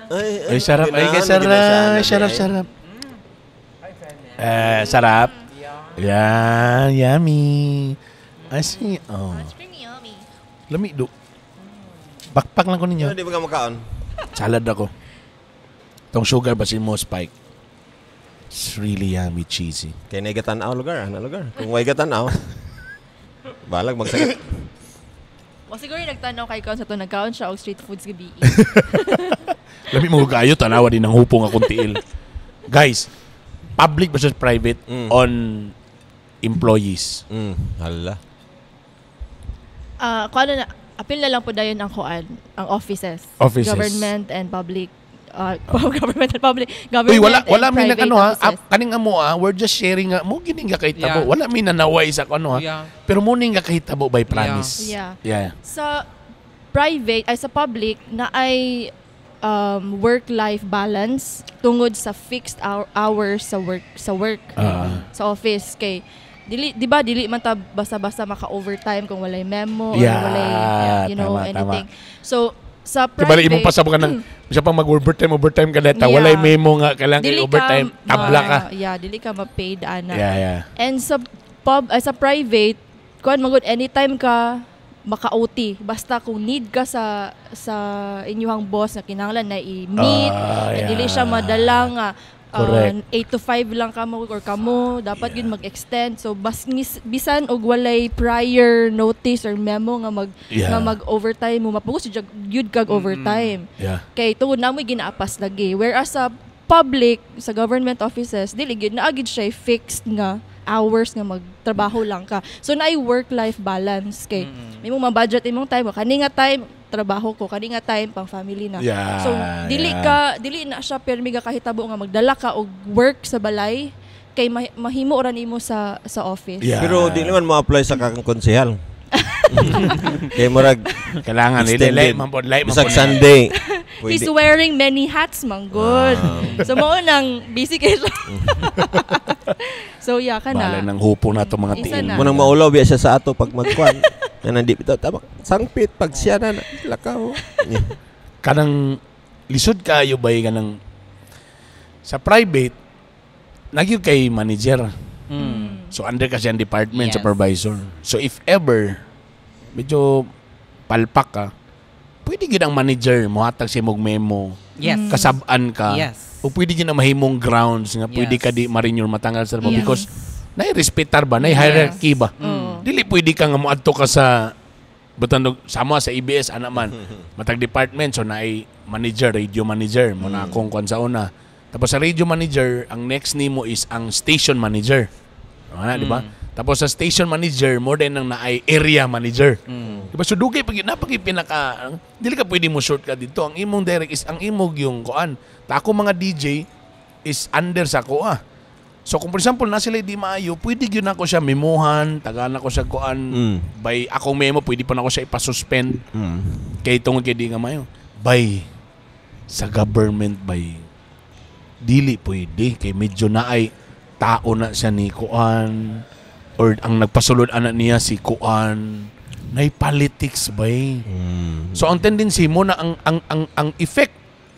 Ay, Ay sarap, ay kay ganahan, gina siya, sarap, ano, sarap, ay. sarap. Eh, sarap. Yan, yummy. I see. Oh. It's creamy yummy. Lami do. Bakpak lang ko ninyo. Ano, di ba ka makaon? Salad ako. Tong sugar basin mo spike. It's really yummy, cheesy. Kay na tanaw lugar, ana lugar. Kung way tanaw. Balag magsakit. O siguro yung nagtanaw kay Kon sa to, nagkaon siya og street foods gabi. Lami mo kayo, tanawa din ang hupong akong tiil. Guys, public versus private on employees. Hala. Ah, kung ano na, apil na lang po dayon ang kuan, ang offices. Offices. Government and public. Government and public. Government Uy, wala and wala mi private nag ano ha. offices. Ah, kaning amo ha, we're just sharing nga mo gini nga kahitabo. Yeah. Wala mi nanaway sa ano ha. Yeah. Pero mo ning nga kahitabo by promise. Yeah. Yeah. Sa private ay sa public na ay work-life balance tungod sa fixed hours sa work sa office kay dili, di ba, dili man ta basta-basta maka-overtime kung walay memo or walay tama, anything. So sa Diba private, imong pasabot ka ng bisa pang mag-overtime overtime ka data, Yeah. walay memo nga kailangan kay dili overtime, ka tabla ka. Yeah, dili ka ma-paid ana. Yeah. And sa pub ay sa private, kuan magud anytime ka maka-OT basta kung need ka sa inyuhang boss na kinahanglan na i-meet, na dili siya madala nga Correct. 8 to 5 lang kamo or kamo dapat yun mag-extend, so bas bisan og walay prior notice or memo nga mag nga mag-overtime mo, mapugos jud gyud kag overtime kay tungod na mo'y ginaapas lagi, whereas sa public, sa government offices, dili gyud naa gyud siya fixed nga hours nga magtrabaho lang ka, so naay work life balance kay may mong ma-budget imong time, kani nga time trabaho ko, kani nga time pang family na. So dili ka dili na siya permi ga kahitabo nga magdala ka og work sa balay kay mahimo ra nimo sa office. Pero di naman mo apply sa kakang konsehal. Kay murag Kailangan extended. ilay man pod, lay man Bisag pod. Sunday. He's Pwede. wearing many hats, man good. So mao nang busy kay siya. So yeah Balay kana. ng hupo na to mga Isa tiil. na. Munang maulaw biya siya sa ato pag magkuan. Na nandi bitaw tama sangpit pag siya na lakaw. Kanang lisod kayo bay kanang sa private nagyud kay manager. So under kasi ang department supervisor. So if ever medyo palpak ka, pwede gid ang manager mohatag sa imong memo. Kasab-an ka. O pwede gid na mahimong grounds nga pwede ka di ma-renew matanggal sa trabaho because nai-respetar ba, nai hierarchy ba. Dili pwede ka nga moadto ka sa Butandog sama sa EBS ana man matag department, so naay manager, radio manager mo na akong kuan sa una. Tapos sa radio manager, ang next nimo is ang station manager. Ano, di ba? Tapos sa station manager, more than ang naay area manager. Di ba? So dugay pag na pag pinaka dili ka pwede mo shortcut dito. Ang imong direct is ang imong yung kuan. Ta ako mga DJ is under sa ko ah. So kung for example na sila di maayo, pwede gyud nako siya memohan, tagaan ako siya kuan by akong memo, pwede pa nako siya ipasuspend kay tungod kay di nga maayo. By sa government by dili pwede kay medyo naay tao na siya ni kuan or ang nagpasulod ana niya si kuan, nay politics bay. So ang tendency mo na ang effect,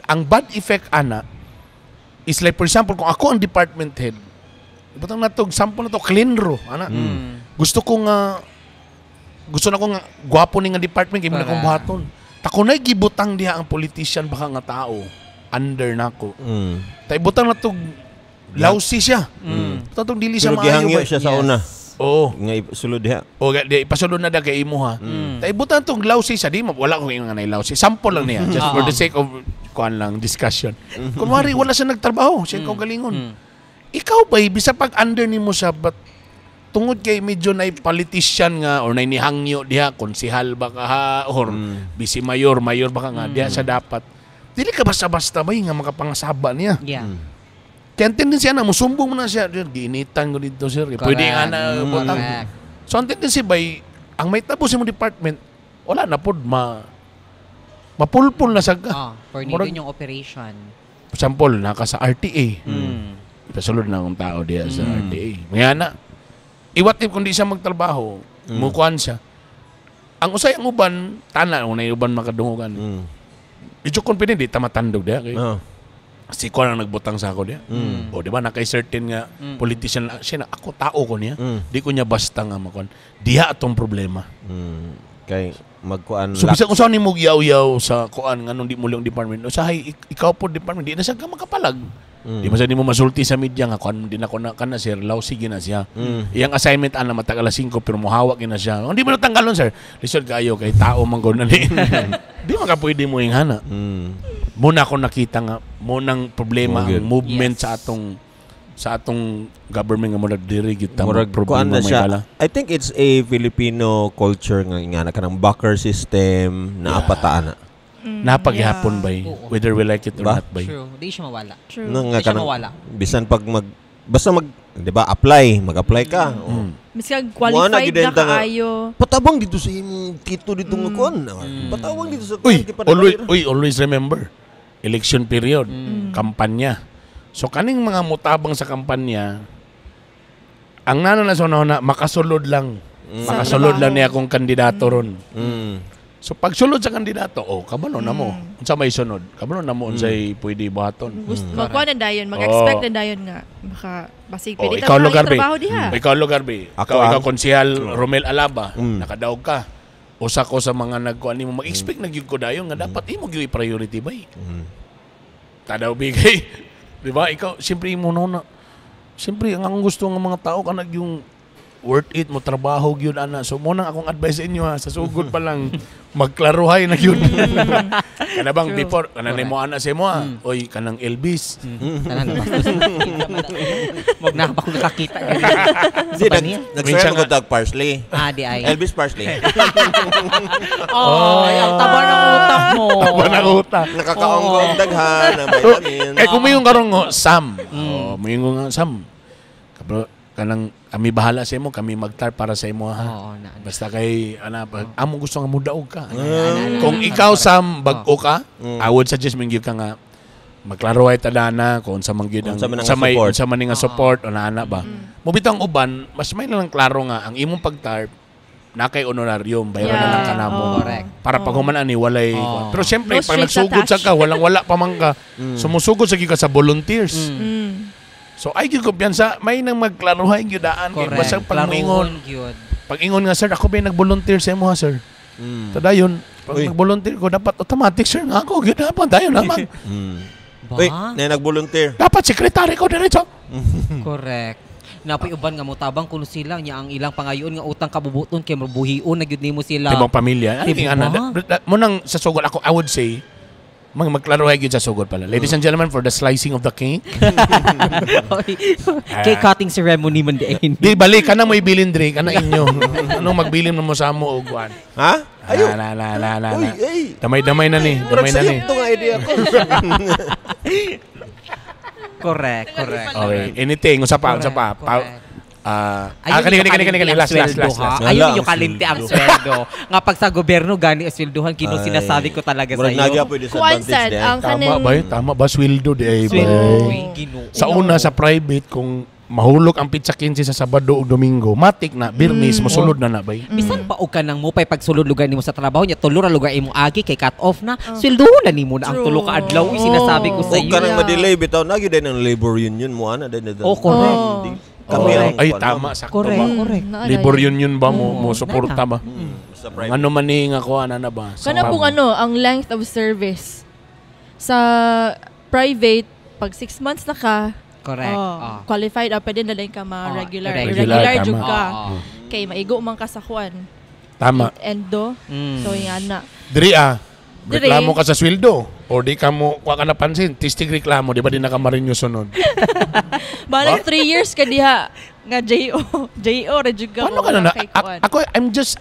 ang bad effect ana is like, for example, kung ako ang department head, butang natog sample na to clean ro ana. Gusto ko nga gusto na ko nga gwapo ni nga department kay mo na akong buhaton. Ta kunay gibutang diha ang politician baka nga tao under nako. Ta ibutang na tog lousy siya. Butang tog dili siya Pero maayo gihangyo ba? Siya sa una. Oo. Nga sulod diha. O di ipasulod na da kay imo ha. Ta ibutang tong lousy siya, di mo wala ko nga nay lousy. Sample lang niya just for the sake of kuan lang discussion. Kunwari wala siya nagtrabaho, siya ikaw galingon. Ikaw ba bisa pag under nimo siya, but tungod kay medyo nay politician nga or nay nihangyo diha, konsihal ba ka ha or vice mayor, mayor ba ka nga diha siya dapat. Dili ka basta-basta ba nga makapangasaba niya. Kaya ang tendency ana, musumbong mo na siya. Sir, giinitan ko dito, sir. Pwede nga na butang. So ang tendency bay, ang may tabo sa imong department, wala na pod ma mapulpul na sa ka. Ah, for yung operation. Example, naka sa RTA. Ipasulod na akong tao diya sa RTA. Nga na, iwat if kung di siya magtrabaho, mukuan siya. Ang usay ang uban, tana, kung na uban makadungogan. Medyo confident, di ta matandog diya. Kay, si Kuan ang nagbutang sa ako diya. O, di ba, nakay certain nga politician, na- siya na, ako tao ko niya. Di ko niya basta nga makuan. Diha atong problema. Kay magkuan So bisag unsa nimo yaw-yaw sa kuan nganong di mo yung department. Usahay ikaw po department di na siya ka makapalag. Di man sa nimo masulti sa media nga kuan di na ko na kana sir, lousy gina siya. Iyang assignment ana matag alas 5 pero muhawak gina siya. Hindi mo natanggalon, sir. Lisod kaayo kay tao man gud na ni. Di man ka pwede mo inghana. Muna ako nakita nga mo nang problema Mo ang movement sa atong government nga murag diri gyud ta Murag kuan problema na may siya. kala. I think it's a Filipino culture nga na kanang backer system na apataan na. Napaghapon bay whether we like it or Ba? not bay. True. Di siya mawala. True. No, nga Di siya kanang mawala. Bisan pag mag basta mag, 'di ba, apply, mag-apply ka. Oh. Miski Wala qualified gid na enta nga- kaayo. Patabang dito sa imong tito dito nga kuan. Patabang dito sa Uy, kuan kay always, uy, always remember, election period, kampanya. So kaning mga mutabang sa kampanya, ang nano na sa una, makasulod lang. Makasulod Sa lang niya trabaho. akong kandidato ron. So pagsulod sa kandidato, oh, kabalo na mo. Unsa may sunod? Kabalo na mo unsay pwede buhaton. Gusto magkuha na dayon, mag-expect na dayon nga maka basig Oh, pwede ikaw ta lugar be. trabaho diha. Ikaw lugar be. Ako Ikaw, ikaw konsehal Romel Alaba, nakadaog ka. Usa ko sa mga nagkuan nimo, mag-expect na gyud ko dayon nga dapat imo gyud priority bay. Tadaw bigay. Di ba? Ikaw siyempre imo no na. Siyempre ang akong gusto ng mga tao kanag yung worth it mo trabaho gyud ana. So mo nang akong advice sa inyo ha, sa sugod pa lang magklaruhay na gyud. Kana bang True. before kana nimo ana sa imo ha. Oy, kanang Elvis. Tanan na bastos. Wag na pa ko nakakita. Hindi, Sa ba niya? nag Minsan nag ko tag parsley. Ah, di ay. Elvis Parsley. Ay, ang taba ng utak mo. Taba ng utak. Nakakaonggo ang daghan ang vitamin. Eh kung mayong karon ngo Sam. Oh, mayong nga Sam. Kabro kanang kami bahala sa imo, kami magtar para sa imo ha. Oo, na. na. Basta kay ana pag amo gusto nga mudaog ka. Na, na, Kung na, ikaw na. Sam bag-o ka, I would suggest mong gyud ka nga magklaro ay tadana kung unsa man gyud ang Unsa man ang unsa may support. unsa man nga support o ana ba. Mubitaw ang uban, mas may lang klaro nga ang imong pagtarp na kay honorarium, bayaran na lang ka namo. Oo. Correct. Para pag human ani walay. Oo. Pero siyempre No pag strings nagsugod sa attached. ka, walang wala pa man ka. Sumusugod sa gyud ka sa volunteers. So ay gyud kumpiyansa, may nang magklaruhay gyud daan kay Correct. basta pag moingon, Klaruhon gyud. pag ingon nga sir, ako ba yung nag-volunteer sa imo ha sir? Tadayon, pag Uy. nag-volunteer ko dapat automatic sir nga ako gyud dapat dayon naman. Ba? Uy, na nag-volunteer. Dapat sekretary ko diretso. Correct. Napoy uban nga motabang kuno sila nya ang ilang pangayoon nga utang kabubuton kay mabuhion na gyud nimo sila. Tibang pamilya. Ay, Diba? ana, mo nang sa sugod ako, I would say, Magklaro gyud sa sugod pala. Ladies and gentlemen, for the slicing of the cake. Cake cutting ceremony man diay. Di balik ka na mo ibilin dre kana inyo. Anong magbilin na mo sa amo og kuan? Ha? Ayo. Na na na na. Uy, Na. ay. Damay-damay na ni, Murag damay na ni. sayop to nga idea ko. Correct, correct. Okay, anything usa pa, usa pa. Ayun kani yung kani kani kani kani kalimti ang last last sweldo, last ha? last. Ayun Wala yung ang kalimti ang sweldo. Nga pag sa gobyerno gani ang sweldohan kino Ay. sinasabi ko talaga sa Murag iyo. nagya po Kuan disadvantage sad, di ay. ang Tama kanang ba? Yun? Tama ba sweldo di ay ba? Sweldo, Oh. uy, Ginoo. Sa una sa private kung mahulog ang pizza 15 sa Sabado ug Domingo, matik na Biyernes mosulod na na bay. Bisan pa og kanang mo pay pagsulod lugar nimo sa trabaho nya tulo ra lugar imong agi kay cut off na. Sweldohon na nimo na ang True. tulo ka adlaw, uy, sinasabi ko sa O iyo. kanang Yeah. ma-delay bitaw na gyud ang labor union mo ana din. Oh, correct. Oh. Kami Correct. ang Ay kuwan, tama ma'am. sakto Correct, ba? correct. Labor union ba mo mo Oo, suporta nana. ba? Sa private. Ano man ni nga kuan ana ba? Sa Kana pong ano, ang length of service. Sa private, pag 6 months na ka, Correct. oh, qualified, pwede na lang ka ma-regular. Regular, Regular, tama. jud ka. Kay maigo man ka sa kuan. Tama. Endo. So, yan na. Diri Diri. reklamo ka sa sweldo o di ka mo kuha ka napansin, tistig reklamo, di ba di na ka marinyo sunod? Balag 3 years ka diha nga JO. JO ra jud ka. Paano ka wala na? kay kuan. Ako, I'm just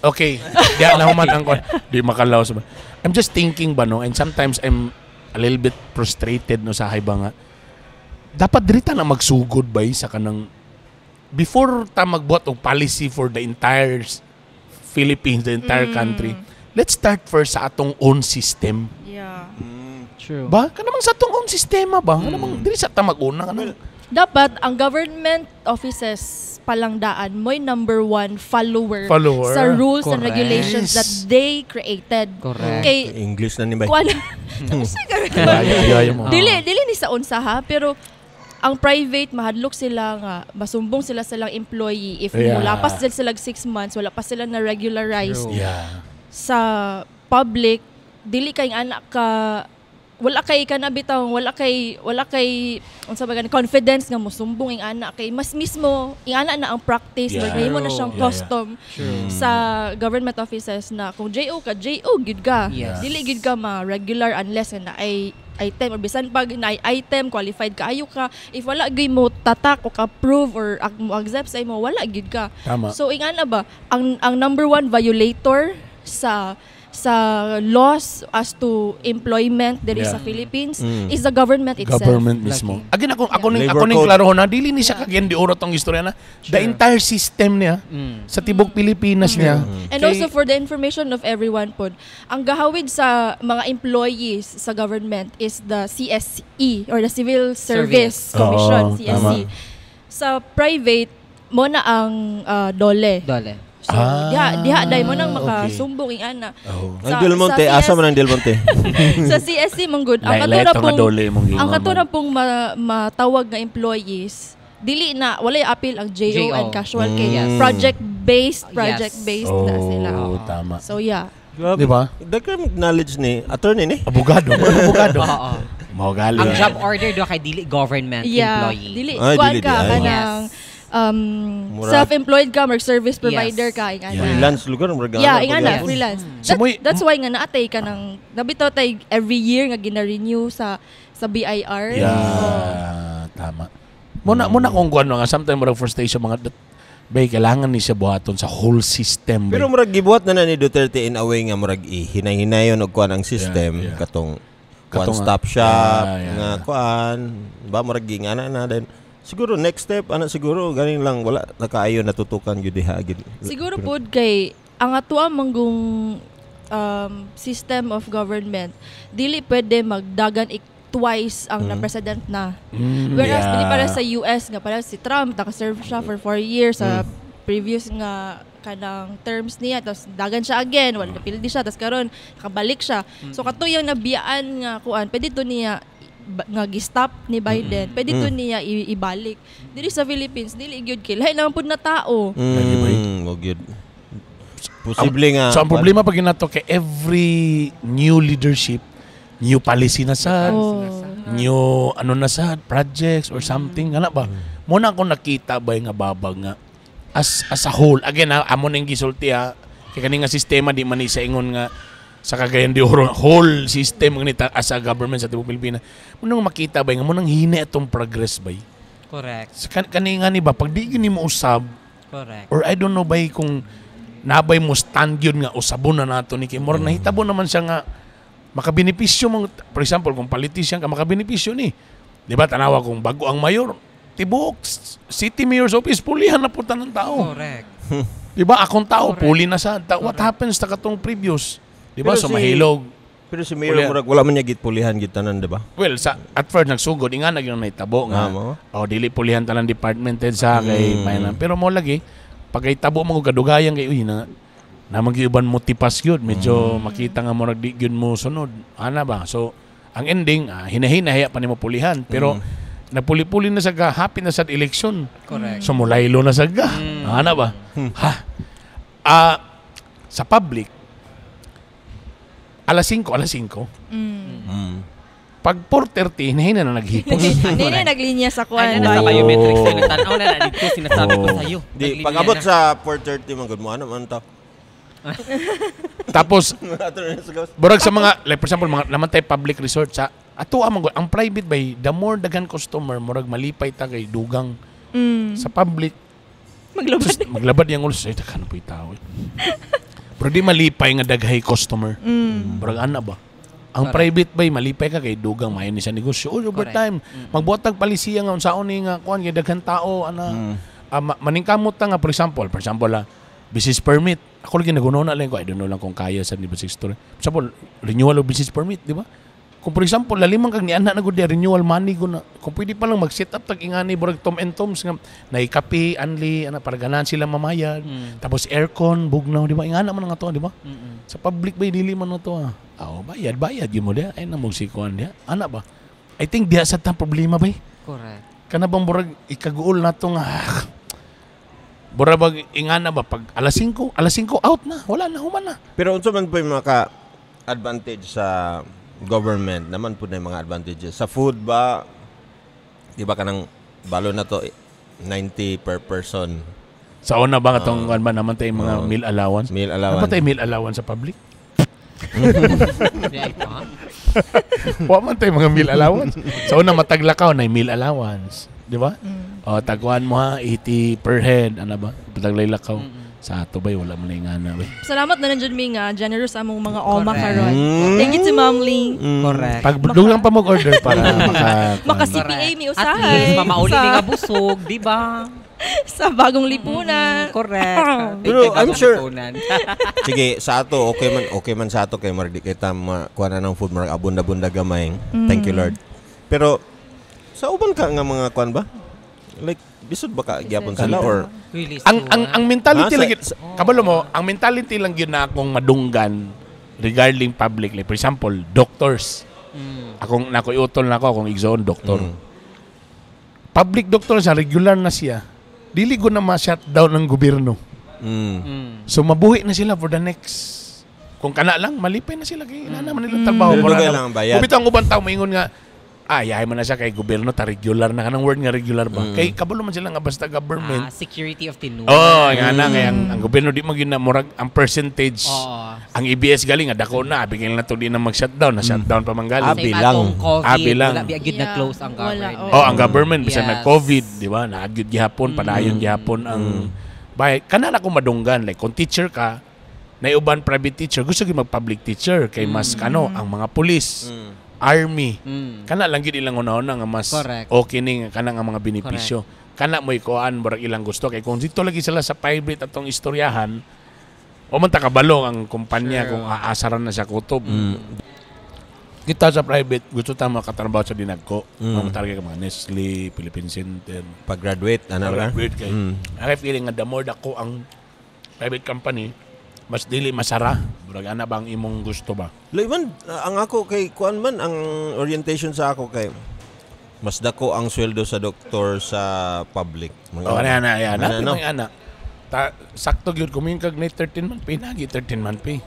okay. Di na human ang kuan. Di makalaw sa. I'm just thinking ba no, and sometimes I'm a little bit frustrated no sa ba nga. Dapat diri ta na magsugod bay sa kanang before ta magbuhat og policy for the entire Philippines, the entire country. Let's start first sa atong own system. Yeah. True. Ba? Kanamang sa atong own sistema ba? Kanamang diri sa ta mag-una kanang Dapat ang government offices palang daan mo'y number one follower, Follower. sa rules and Correct. regulations that they created. Correct. Kay English na ni bay. kuan Ay, ay, mo. Dili dili ni sa unsa ha, pero ang private mahadlok sila nga masumbong sila sa silang employee if mulapas sila sila 6 months wala pa sila na regularize. True. Sa public dili kay anak ka wala kay kana bitaw wala kay unsa ba gani confidence nga mosumbong ing anak kay mas mismo ing anak na ang practice yeah. Mahimo na siyang custom sa government offices na kung JO ka, JO gid ka. Dili gid ka ma regular unless na ay item or bisan pag na item qualified kaayo ka, if wala gyud mo tatak o ka prove or mo accept sa imo, wala gid ka. Tama. So ingana ba ang number one violator sa laws as to employment diri sa Philippines is the government itself. Government mismo. Lagi. Again ako ning Labor ako ning code. klaro na dili ni siya Cagayan de Oro tong istorya na. The entire system niya sa tibok Pilipinas niya. And also for the information of everyone pod, ang gahawid sa mga employees sa government is the CSE or the Civil Service, Service. Commission, Oo, CSE. tama. Sa private mo na ang DOLE. Dole. So, Ah, diha diha dai mo nang okay. makasumbong ing ana. Oh. Ang Del Monte, sa asa man ang Del Monte? Sa CSC man gud ang Lai- lai kato na to nga pong dole imong ang gingon kato man. na pong matawag nga employees dili na walay appeal ang JO, JO. and casual kay project based project based na sila. Oh, tama. So yeah. Di ba? Daghan knowledge ni attorney ni. Abogado, abogado. Oo. Mao gali. Ang job order do kay dili government employee. Dili Ay, kuan dili, ka di, ay. kanang self-employed ka, mag service provider ka ingana. Freelance lugar murag Yeah, ana, ingana pag- freelance. So, That's why nga naatay ka ng nabitaw tay every year nga gina-renew sa BIR. Yeah, Oh. tama. Muna kung kuan nga sometimes murag frustration mga bay kailangan ni siya buhaton sa whole system. Bay. Pero murag gibuhat na na ni Duterte in a way nga murag ihinay-hinayon og kuan ang system Yeah. katong Katong, one stop shop nga kuan ba murag gingana na then siguro next step ana siguro ganing lang wala na kaayo natutukan gyud diha gyud. Siguro pod kay ang atoa manggong system of government dili pwede magdagan twice ang na president na. Whereas dili para sa US nga para si Trump naka-serve siya for 4 years sa previous nga kanang terms niya tapos dagan siya again wala napildi siya tapos karon nakabalik siya. So kato yung nabiyaan nga kuan pwede to niya nga gi-stop ni Biden, pwede to niya ibalik diri sa Philippines. Dili gyud kay lahi naman pud na tao. Lagi ba Mo gyud. Posible nga. So ang problema pag ginato kay every new leadership, new policy na sad, new ano na sad, projects or something ana ba. Muna ako nakita ba nga babag nga as a whole. Again ha, amo ning gisulti ha. Kay kani nga sistema di man ni sa ingon nga Sa Cagayan de Oro, whole system nganita as a government sa tibuok Pilipinas. Munang makita ba nga munang hina itong progress ba. Correct. Sa kani nga ni ba pag di gyud nimo usab or I don't know bay kung nabay mo stand yun nga usabon na nato ni kay murag nahitabo naman siya nga makabenepisyo mo. For example, kung politician ka, makabenepisyo ni, di ba? Tanawa kung bago ang mayor, tibuok city mayor's office pulihan na po tanan tao. Di ba? Akong tao puli na sa what happens ta katong previous, di ba? Pero So mahilog. Pero si Mayor Pulihan. murag wala man niya gitpulihan gid tanan, di ba? Well, sa at first nagsugod nga na gyud nahitabo nga Ah, mo? oh, dili pulihan tanan department head sa kay mm. Pero mo lagi pag tabo mo kadugayan kay uy na namang uban mo tipas gyud, medyo makita nga murag di gyud mo sunod ana ba. So ang ending, hinahina pa nimo pulihan, pero napuli-puli na sa ga, happy na sa election. Correct. So mulaylo na sa ga, ana ba. Ha, sa public, alas 5, alas 5. Pag 4:30, hinahina na naghipos. Hindi na naglinya sa Ay, kuan. na sa Oh. biometrics na tanaw na na dito sinasabi ko Oh. sa iyo. Di pag abot sa 4:30 man gud mo ano man ta. Tapos Ato na sa gawas. burag sa mga, like for example, mga naman tayo public resort sa ato amang ang private bay, the more daghan customer, murag malipay ta kay dugang. Sa public, Maglabad. sus, maglabad yang ulo, ay daghan po tao eh. Pero di malipay nga daghay customer. Murag ana ba? Ang private bay malipay ka kay dugang maayo ni sa negosyo. Oh, overtime. Magbuhat palisiya nga unsaon ni nga kuan kay daghan tao ana. Maningkamot ta nga for example business permit. Ako lagi nagunona lang ko, I don't know lang kung kaya sa ni ba sector. For example, renewal of business permit, di ba? Kung for example, laliman kag ni ana na gud renewal money ko na. Kung pwede pa lang mag-set up tag ingani burag Tom and Toms nga naikapi anli ana para ganahan sila mamayad. Tapos aircon bugnaw, di ba? Ingana man nga to, di ba? Sa public ba dili man na to ah. Aw, bayad bayad gyud mo diha. Ay na sikuan diha. Ana ba? I think diha sa tang problema bay. Correct. Kana bang burag ikaguol na to nga burag bag ingana ba pag alas 5, alas 5 out na, wala na, human na. Pero unsa man po yung maka advantage sa government naman po na yung mga advantages sa food ba, di ba, kanang balo na to 90 per person? Sa una ba katong kuan ba naman tayo mga meal allowance? Meal Ano allowance. ba tayo meal allowance sa public? Di ay pa. Wa man tayo mga meal allowance. Sa una mataglakaw na meal allowance, di ba? O tagwan mo ha 80 per head ana ba? Pataglay lakaw. Sa ato ba wala man na ingana ba. Salamat na nandiyan mi nga generous among mga oma Correct. karon. Thank you to Ma'am Ling. Correct. Pag dugang pa mag-order para maka Maka CPA mi At usahay. least mamauli sa, ni nga busog, di ba? Sa bagong lipunan. Correct. Pero Thank you, I'm bagong sure- lipunan. Sige, sa ato okay man sa ato kay marag di kita makuha na ng food, marag abunda-bunda gamay. Thank you, Lord. Pero sa uban ka nga mga kuan ba? Like lisod ba ka gyapon sila or Really Ang mentality Ah, lang yun, kabalo mo, ang mentality lang yun na akong madunggan regarding public, like for example, doctors. Akong nako iutol na ako akong igsoon doktor. Public doctor sa regular na siya. Dili ko na ma-shutdown ng gobyerno. So mabuhi na sila for the next, kung kana lang malipay na sila kay ina naman nilang trabaho. Pero Wala dugay na- lang ang bayad. Kung bitaw ang ubang tao maingon nga ay man na siya kay gobyerno ta regular na kanang word nga regular ba. Kay kabalo man sila nga basta government. Ah, security of tenure. Oh, nga na kay ang gobyerno di mo gyud na murag ang percentage. Oo. Ang EBS galing nga dako na abigil na to di na mag-shutdown, na shutdown pa man galing. Abi Same lang. atong COVID, Abi lang. wala biya gyud Yeah. na-close ang Wala, government. oo. Oh, ang government bisan Yes. nag-COVID, di ba? Naagyud gihapon, padayon gihapon ang bay. Kana na kung madunggan, like kung teacher ka, naiuban private teacher, gusto gyud mag-public teacher kay mas kano ang mga pulis, army. Kana lang gyud ilang una-una nga mas Correct. okay ning kana nga mga benepisyo. Kana mo'y kuan murag ilang gusto kay kung dito lagi sila sa private atong istoryahan, o man ta kabalo ang kumpanya kung aasaran na sa kutob. Kita sa private, gusto ta makatrabaho sa dinagko. Mga target ka mga Nestle, Philippine Center. Pag-graduate ano ra? Weird kay. Ang feeling nga the more dako ang private company, mas dili masara. Murag ana ba ang imong gusto ba? Lay man, ang ako kay kuan man ang orientation sa ako kay mas dako ang sweldo sa doktor sa public. Mga Oh, ana ana ana. Ano, Ana, no? ana. Ta sakto gyud kung kag na 13 month pay, nagi 13 month pay.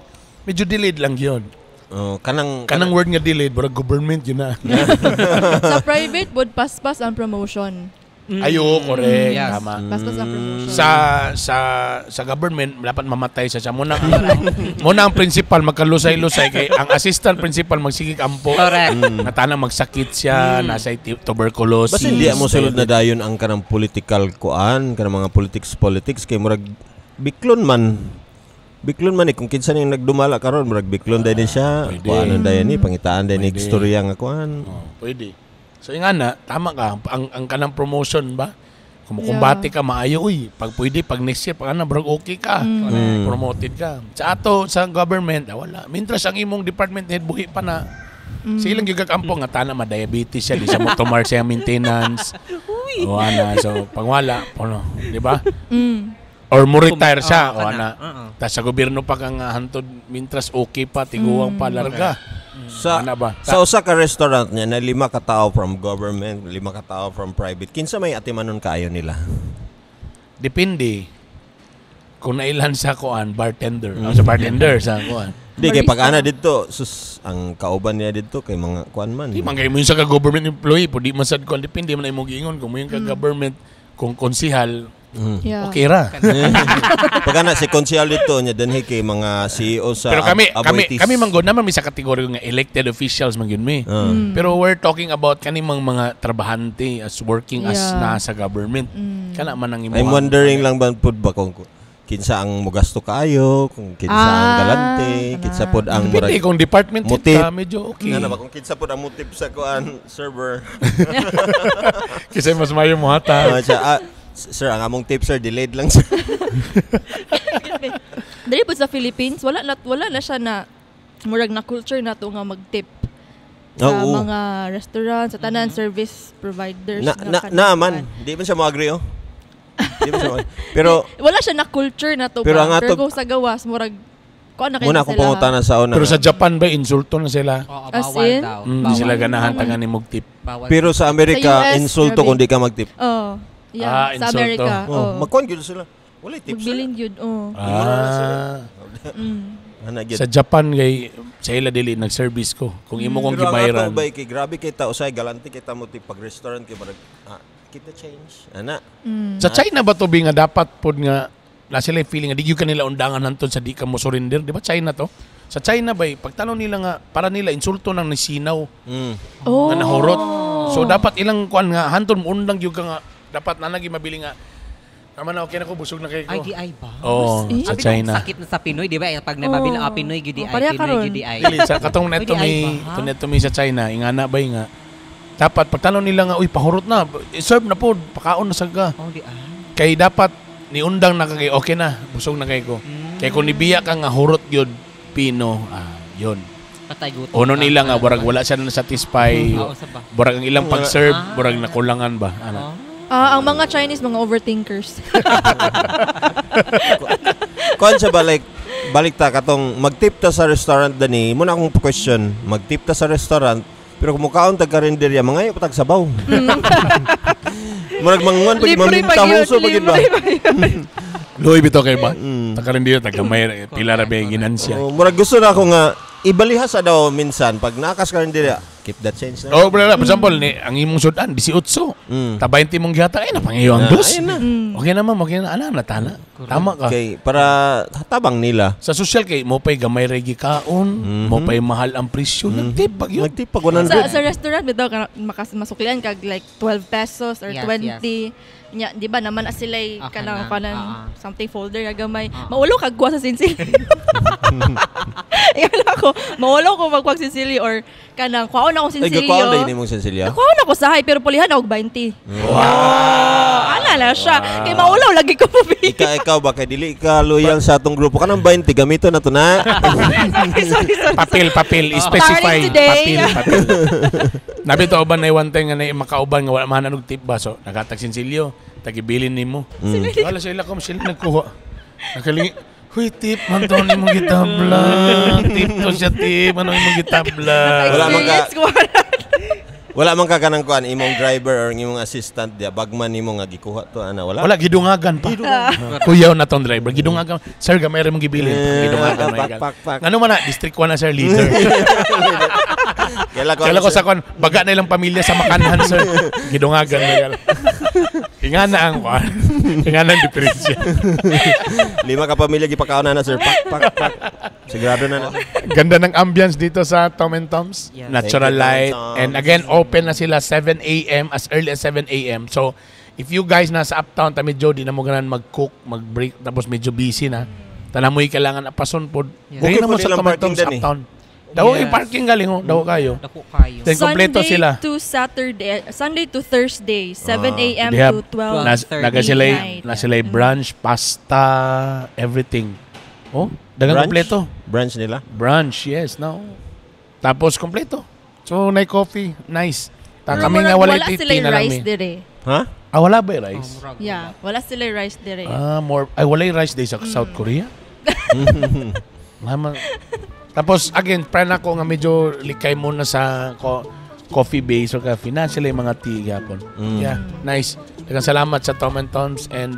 Medyo delayed lang yun. Oh, kanang Kanang word nga delayed, murag government yun na. Sa private, would paspas ang promotion. Ayo, correct. Yes. Tama. Basta sa promotion. Sa government dapat mamatay sa siya muna muna ang principal magkalusay-lusay kay ang assistant principal magsigig ampo. Correct. Natana magsakit siya, nasa tuberculosis. Basta hindi mo sulod na dayon ang kanang political kuan, kanang mga politics politics kay murag biklon man. Biklon man eh kung kinsa ning nagdumala karon murag biklon dayon siya. Pwede. Kuanon dayon ni pangitaan dayon ni Pwede. istorya nga kuan. Oh, pwede. So yung nga na, tama ka ang kanang promotion ba? Kung kumbate ka maayo uy, pag pwede pag next year pag ano bro okay ka. Promoted ka. Sa ato sa government, wala. Mintras ang imong department head buhi pa na. Silang gyud kakampo nga tana ma-diabetes siya, di siya mo tumar siya maintenance. O ana, so pag wala, ano, di ba? Or mo retire siya, o ana. Tas sa gobyerno pa kang hantod mintras okay pa, tiguang pa larga. Sa Ana ba? sa usa ka restaurant niya na 5 ka tawo from government, 5 ka tawo from private. Kinsa may atimanon kaayo nila? Depende kung nailan sa kuan bartender. Sa bartender sa kuan. Di kay Barista. pag ana didto, sus ang kauban niya didto kay mga kuan man. Di man kay mo yung sa ka government employee, po di man sad kuan depende man imong giingon kung mo yung ka government kung konsihal, Yeah. okay ra. Pag ana si konsehal didto niya dinhi kay mga CEO sa Pero kami kami Aboitiz. kami man gud naman mi sa kategorya nga elected officials man gyud mi. Pero we're talking about kani mang mga trabahante as working as nasa government. Kana man ang I'm imuha. wondering lang ba pud ba kung kinsa ang mugasto kaayo, kung kinsa ang galante, kinsa pod ang Depende murag kung department head Motive. ka, medyo okay. Ano ba kung kinsa pod ang motive sa kuan server. Kasi mas mayo mo hata. Siya, sir, ang among tip sir delayed lang sir. Diri po sa Philippines, wala na siya na murag na culture na to nga mag-tip sa Oo. mga restaurant, sa tanan service providers. Na nga na, kanang na man, kuan. di man siya mo agree oh. Di man siya mo Pero Wala siya na culture na to. Pero ba? ang ato- Pero kung sa gawas murag kuan na kayo muna na akong sila. pangutana sa una. Pero sa Japan ba insulto na sila? Oo, As bawal in? daw. Di Bawal. sila ganahan tangan ni tip. Bawal. Pero sa Amerika, Sa US, insulto grabe. kung di ka magtip. Oh. Yeah, Ah, sa insulto. Amerika. Oh, Oh. magkuan gyud sila. Wala tip sila. Magbilin yun, oh. Ah. Ana gyud. Sa Japan kay sa ila dili nag-service ko. Kung imo kong Pero ang ato gibayaran. ba kay grabe kay tao say galante kay tamo tip pag restaurant kay murag keep the change. Ana. Sa China ba to bi nga dapat pod nga na sila yung feeling nga di gyud kanila undangan hanton sa di ka mo surrender, di ba China to? Sa China ba pagtanong nila nga para nila insulto nang nisinaw Oh. nga nahurot. So dapat ilang kuan nga hanton mo undang gyud ka nga dapat na nagi mabili nga tama na okay na ko busog na kay ko. Ay, di ay ba? Oh, Mas- sa Abi, China. Sakit na sa Pinoy, di ba? Eh, pag nababili Oo. ang Pinoy, gyud di Oh, ay, pareha Pinoy, karon. gyud di ay. Dili sa katong neto Pwede ay mi, ba, ha? to neto mi sa China, ingana ba nga dapat pagtanong nila nga uy pahurot na, serve na pod, pakaon na sa ka. Oh, di ay. Kay dapat niundang na kay okay na, busog na kay ko. Kay kung nibiya ka nga hurot gyud pino, yun. Patay gutom. Ono ka. nila nga barag wala siya na satisfy. Oo, sa ba? Barag ang ilang pag-serve, Ah. barag nakulangan ba? Ana. Oh. Ah, ang mga Chinese mga overthinkers. Kuan siya ba like balik ta katong magtip ta sa restaurant dani muna akong question magtip ta sa restaurant pero kung mukaon tag karinderya mangayo pa tag sabaw. Murag manguan pag Libre pa maminta yun, huso pag yun ba. libre pa yun. Luoy bitaw kay ba? Takarin dito tagamay pila ra ba ginansya. Oh, murag gusto na ako nga ibaliha sa daw minsan pag nakas karinderya keep that change na. Oh, bro, for example, ni, ang imong sudan 18. Ta 20 mong gihatag ay napangayo ang Ah, dos. ayun na. Okay na ma'am, okay na ana na tana. Tama ka. Kay para tabang nila. Sa social kay mo pay gamay ra gikaon, mo pay mahal ang presyo, nagtip pag yun. Magtip pag 100. Sa restaurant bitaw ka makas masuklian kag like 12 pesos or Yes, 20. Nya, di ba naman as sila Okay kanang na. kanang something folder nga gamay. Maulo kag kuha sa sinsili. Ingon ako, maulo ko magkuha sa sinsili or kanang kuhaon akong Ay, sinsilyo. gakuha na yun imong sinsilyo. Nakuha na ko sahay pero pulihan ako 20. Wow. Ana na siya. Kay maulaw lagi ko pabili. Ikaw ba kay dili ka loyal sa atong grupo kanang 20 gamito na to na. Sorry, sorry, sorry. Papel, papel, specify. Starting today. Papel, papel. Nabi to uban na one time nga na makauban nga wala man og tip ba so nagatag sinsilyo, tagibilin nimo. Wala sila ko sila nagkuha. Nakalingi Huy, tip, man to nimo gitabla. Tip to siya, tip. Ano imong gitabla? Wala man ka- Experience ko. Wala man ka kanang kuan imong driver or imong assistant dia bagman nimo nga gikuha to ana wala. Wala, gidungagan pa. Kuyaw na tong driver. Gidungagan. Sir, gamay rin mong gibilin. Eh, Gidungagan. pak, pak, pak. Ano man na, District 1 na, sir, leader. Kaila ko. Kailan ko sa kon, baga na ilang pamilya sa makanhan, sir. Gidungagan na yan. Ingana ang kwan. Ingana ang diferensya. Lima ka pamilya gipakaon na na, sir. Pak pak pak. Sigurado na na. Ganda ng ambience dito sa Tom and Tom's. Yes. Natural Thank you, Tom light. and Tom's. And again, open na sila 7 a.m. as early as 7 a.m. So, if you guys nasa uptown, ta medyo di na mo ganan mag-cook, mag-break, tapos medyo busy na. Tanan mo yung kailangan apason po. Yeah. Dili Okay na mo po sa silang Tom and parking Tom's din eh. uptown. Daw Yes. yung parking galing ho. Daw kayo. Dako kayo. Then kompleto Sunday sila. to Saturday, Sunday to Thursday, 7 a.m. They have to 12. Nas, 12:30 naga sila midnight. na sila brunch, pasta, everything. Oh, dagang Brunch? kompleto. Branch nila. Brunch, yes, no. Tapos kompleto. So, na coffee, nice. Ta Pero kami murag nga wala wala sila tea na lang rice mi. dire. Ha? Ah, wala ba yung rice? Oh, murag Yeah, wala sila rice dire. Ah, more ay wala yung rice day sa South Korea. Mama. Tapos again, plan ako nga medyo likay muna sa coffee base or coffee na sila yung mga tea gyapon. Yeah, nice. Daghang salamat sa Tom and Toms and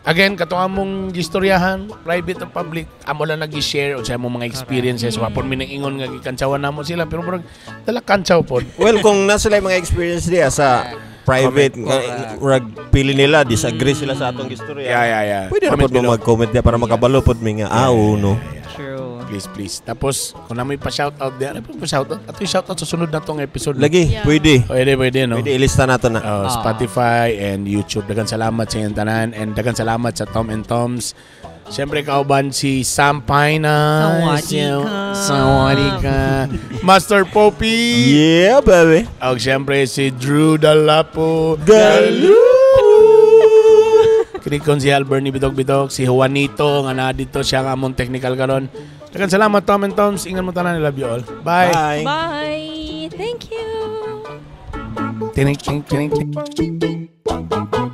again, katong among gistoryahan, private o public, amo lang nag-share o sa among mga experiences. Wa pod mi nang ingon nga gikantsawan namo sila pero murag dala kantsaw pod. Well, kung nasa sila yung mga experience niya sa private, Comment, correct. murag pili nila, disagree sila sa atong istorya. Yeah. Pwede na Comment pod mo below. mag-comment niya para makabalo pod mi nga, ah, uno. True. Please, please. Tapos, kung na may pa-shoutout diyan, ano pa shoutout? Ato yung shoutout sa sunod na tong episode. No? Lagi, pwede. Pwede, pwede, no? Pwede ilista nato na. Oh, Spotify and YouTube. Dagan salamat sa inyong tanan and dagan salamat sa Tom and Toms. Siyempre, kauban si Sam Pina. Sawadee ka. Sawadee ka. Master Poppy. Yeah, baby. Og siyempre, si Drew Dalapo. Galu! Kini Konsyal Bernie Bidog Bidog, si Juanito, nga na dito siya ang among technical karon. Dagan salamat, Tom and Toms. Ingat mo tanan. I love you all. Bye. Bye. Bye. Thank you. Tinik, tinik, tinik, tinik.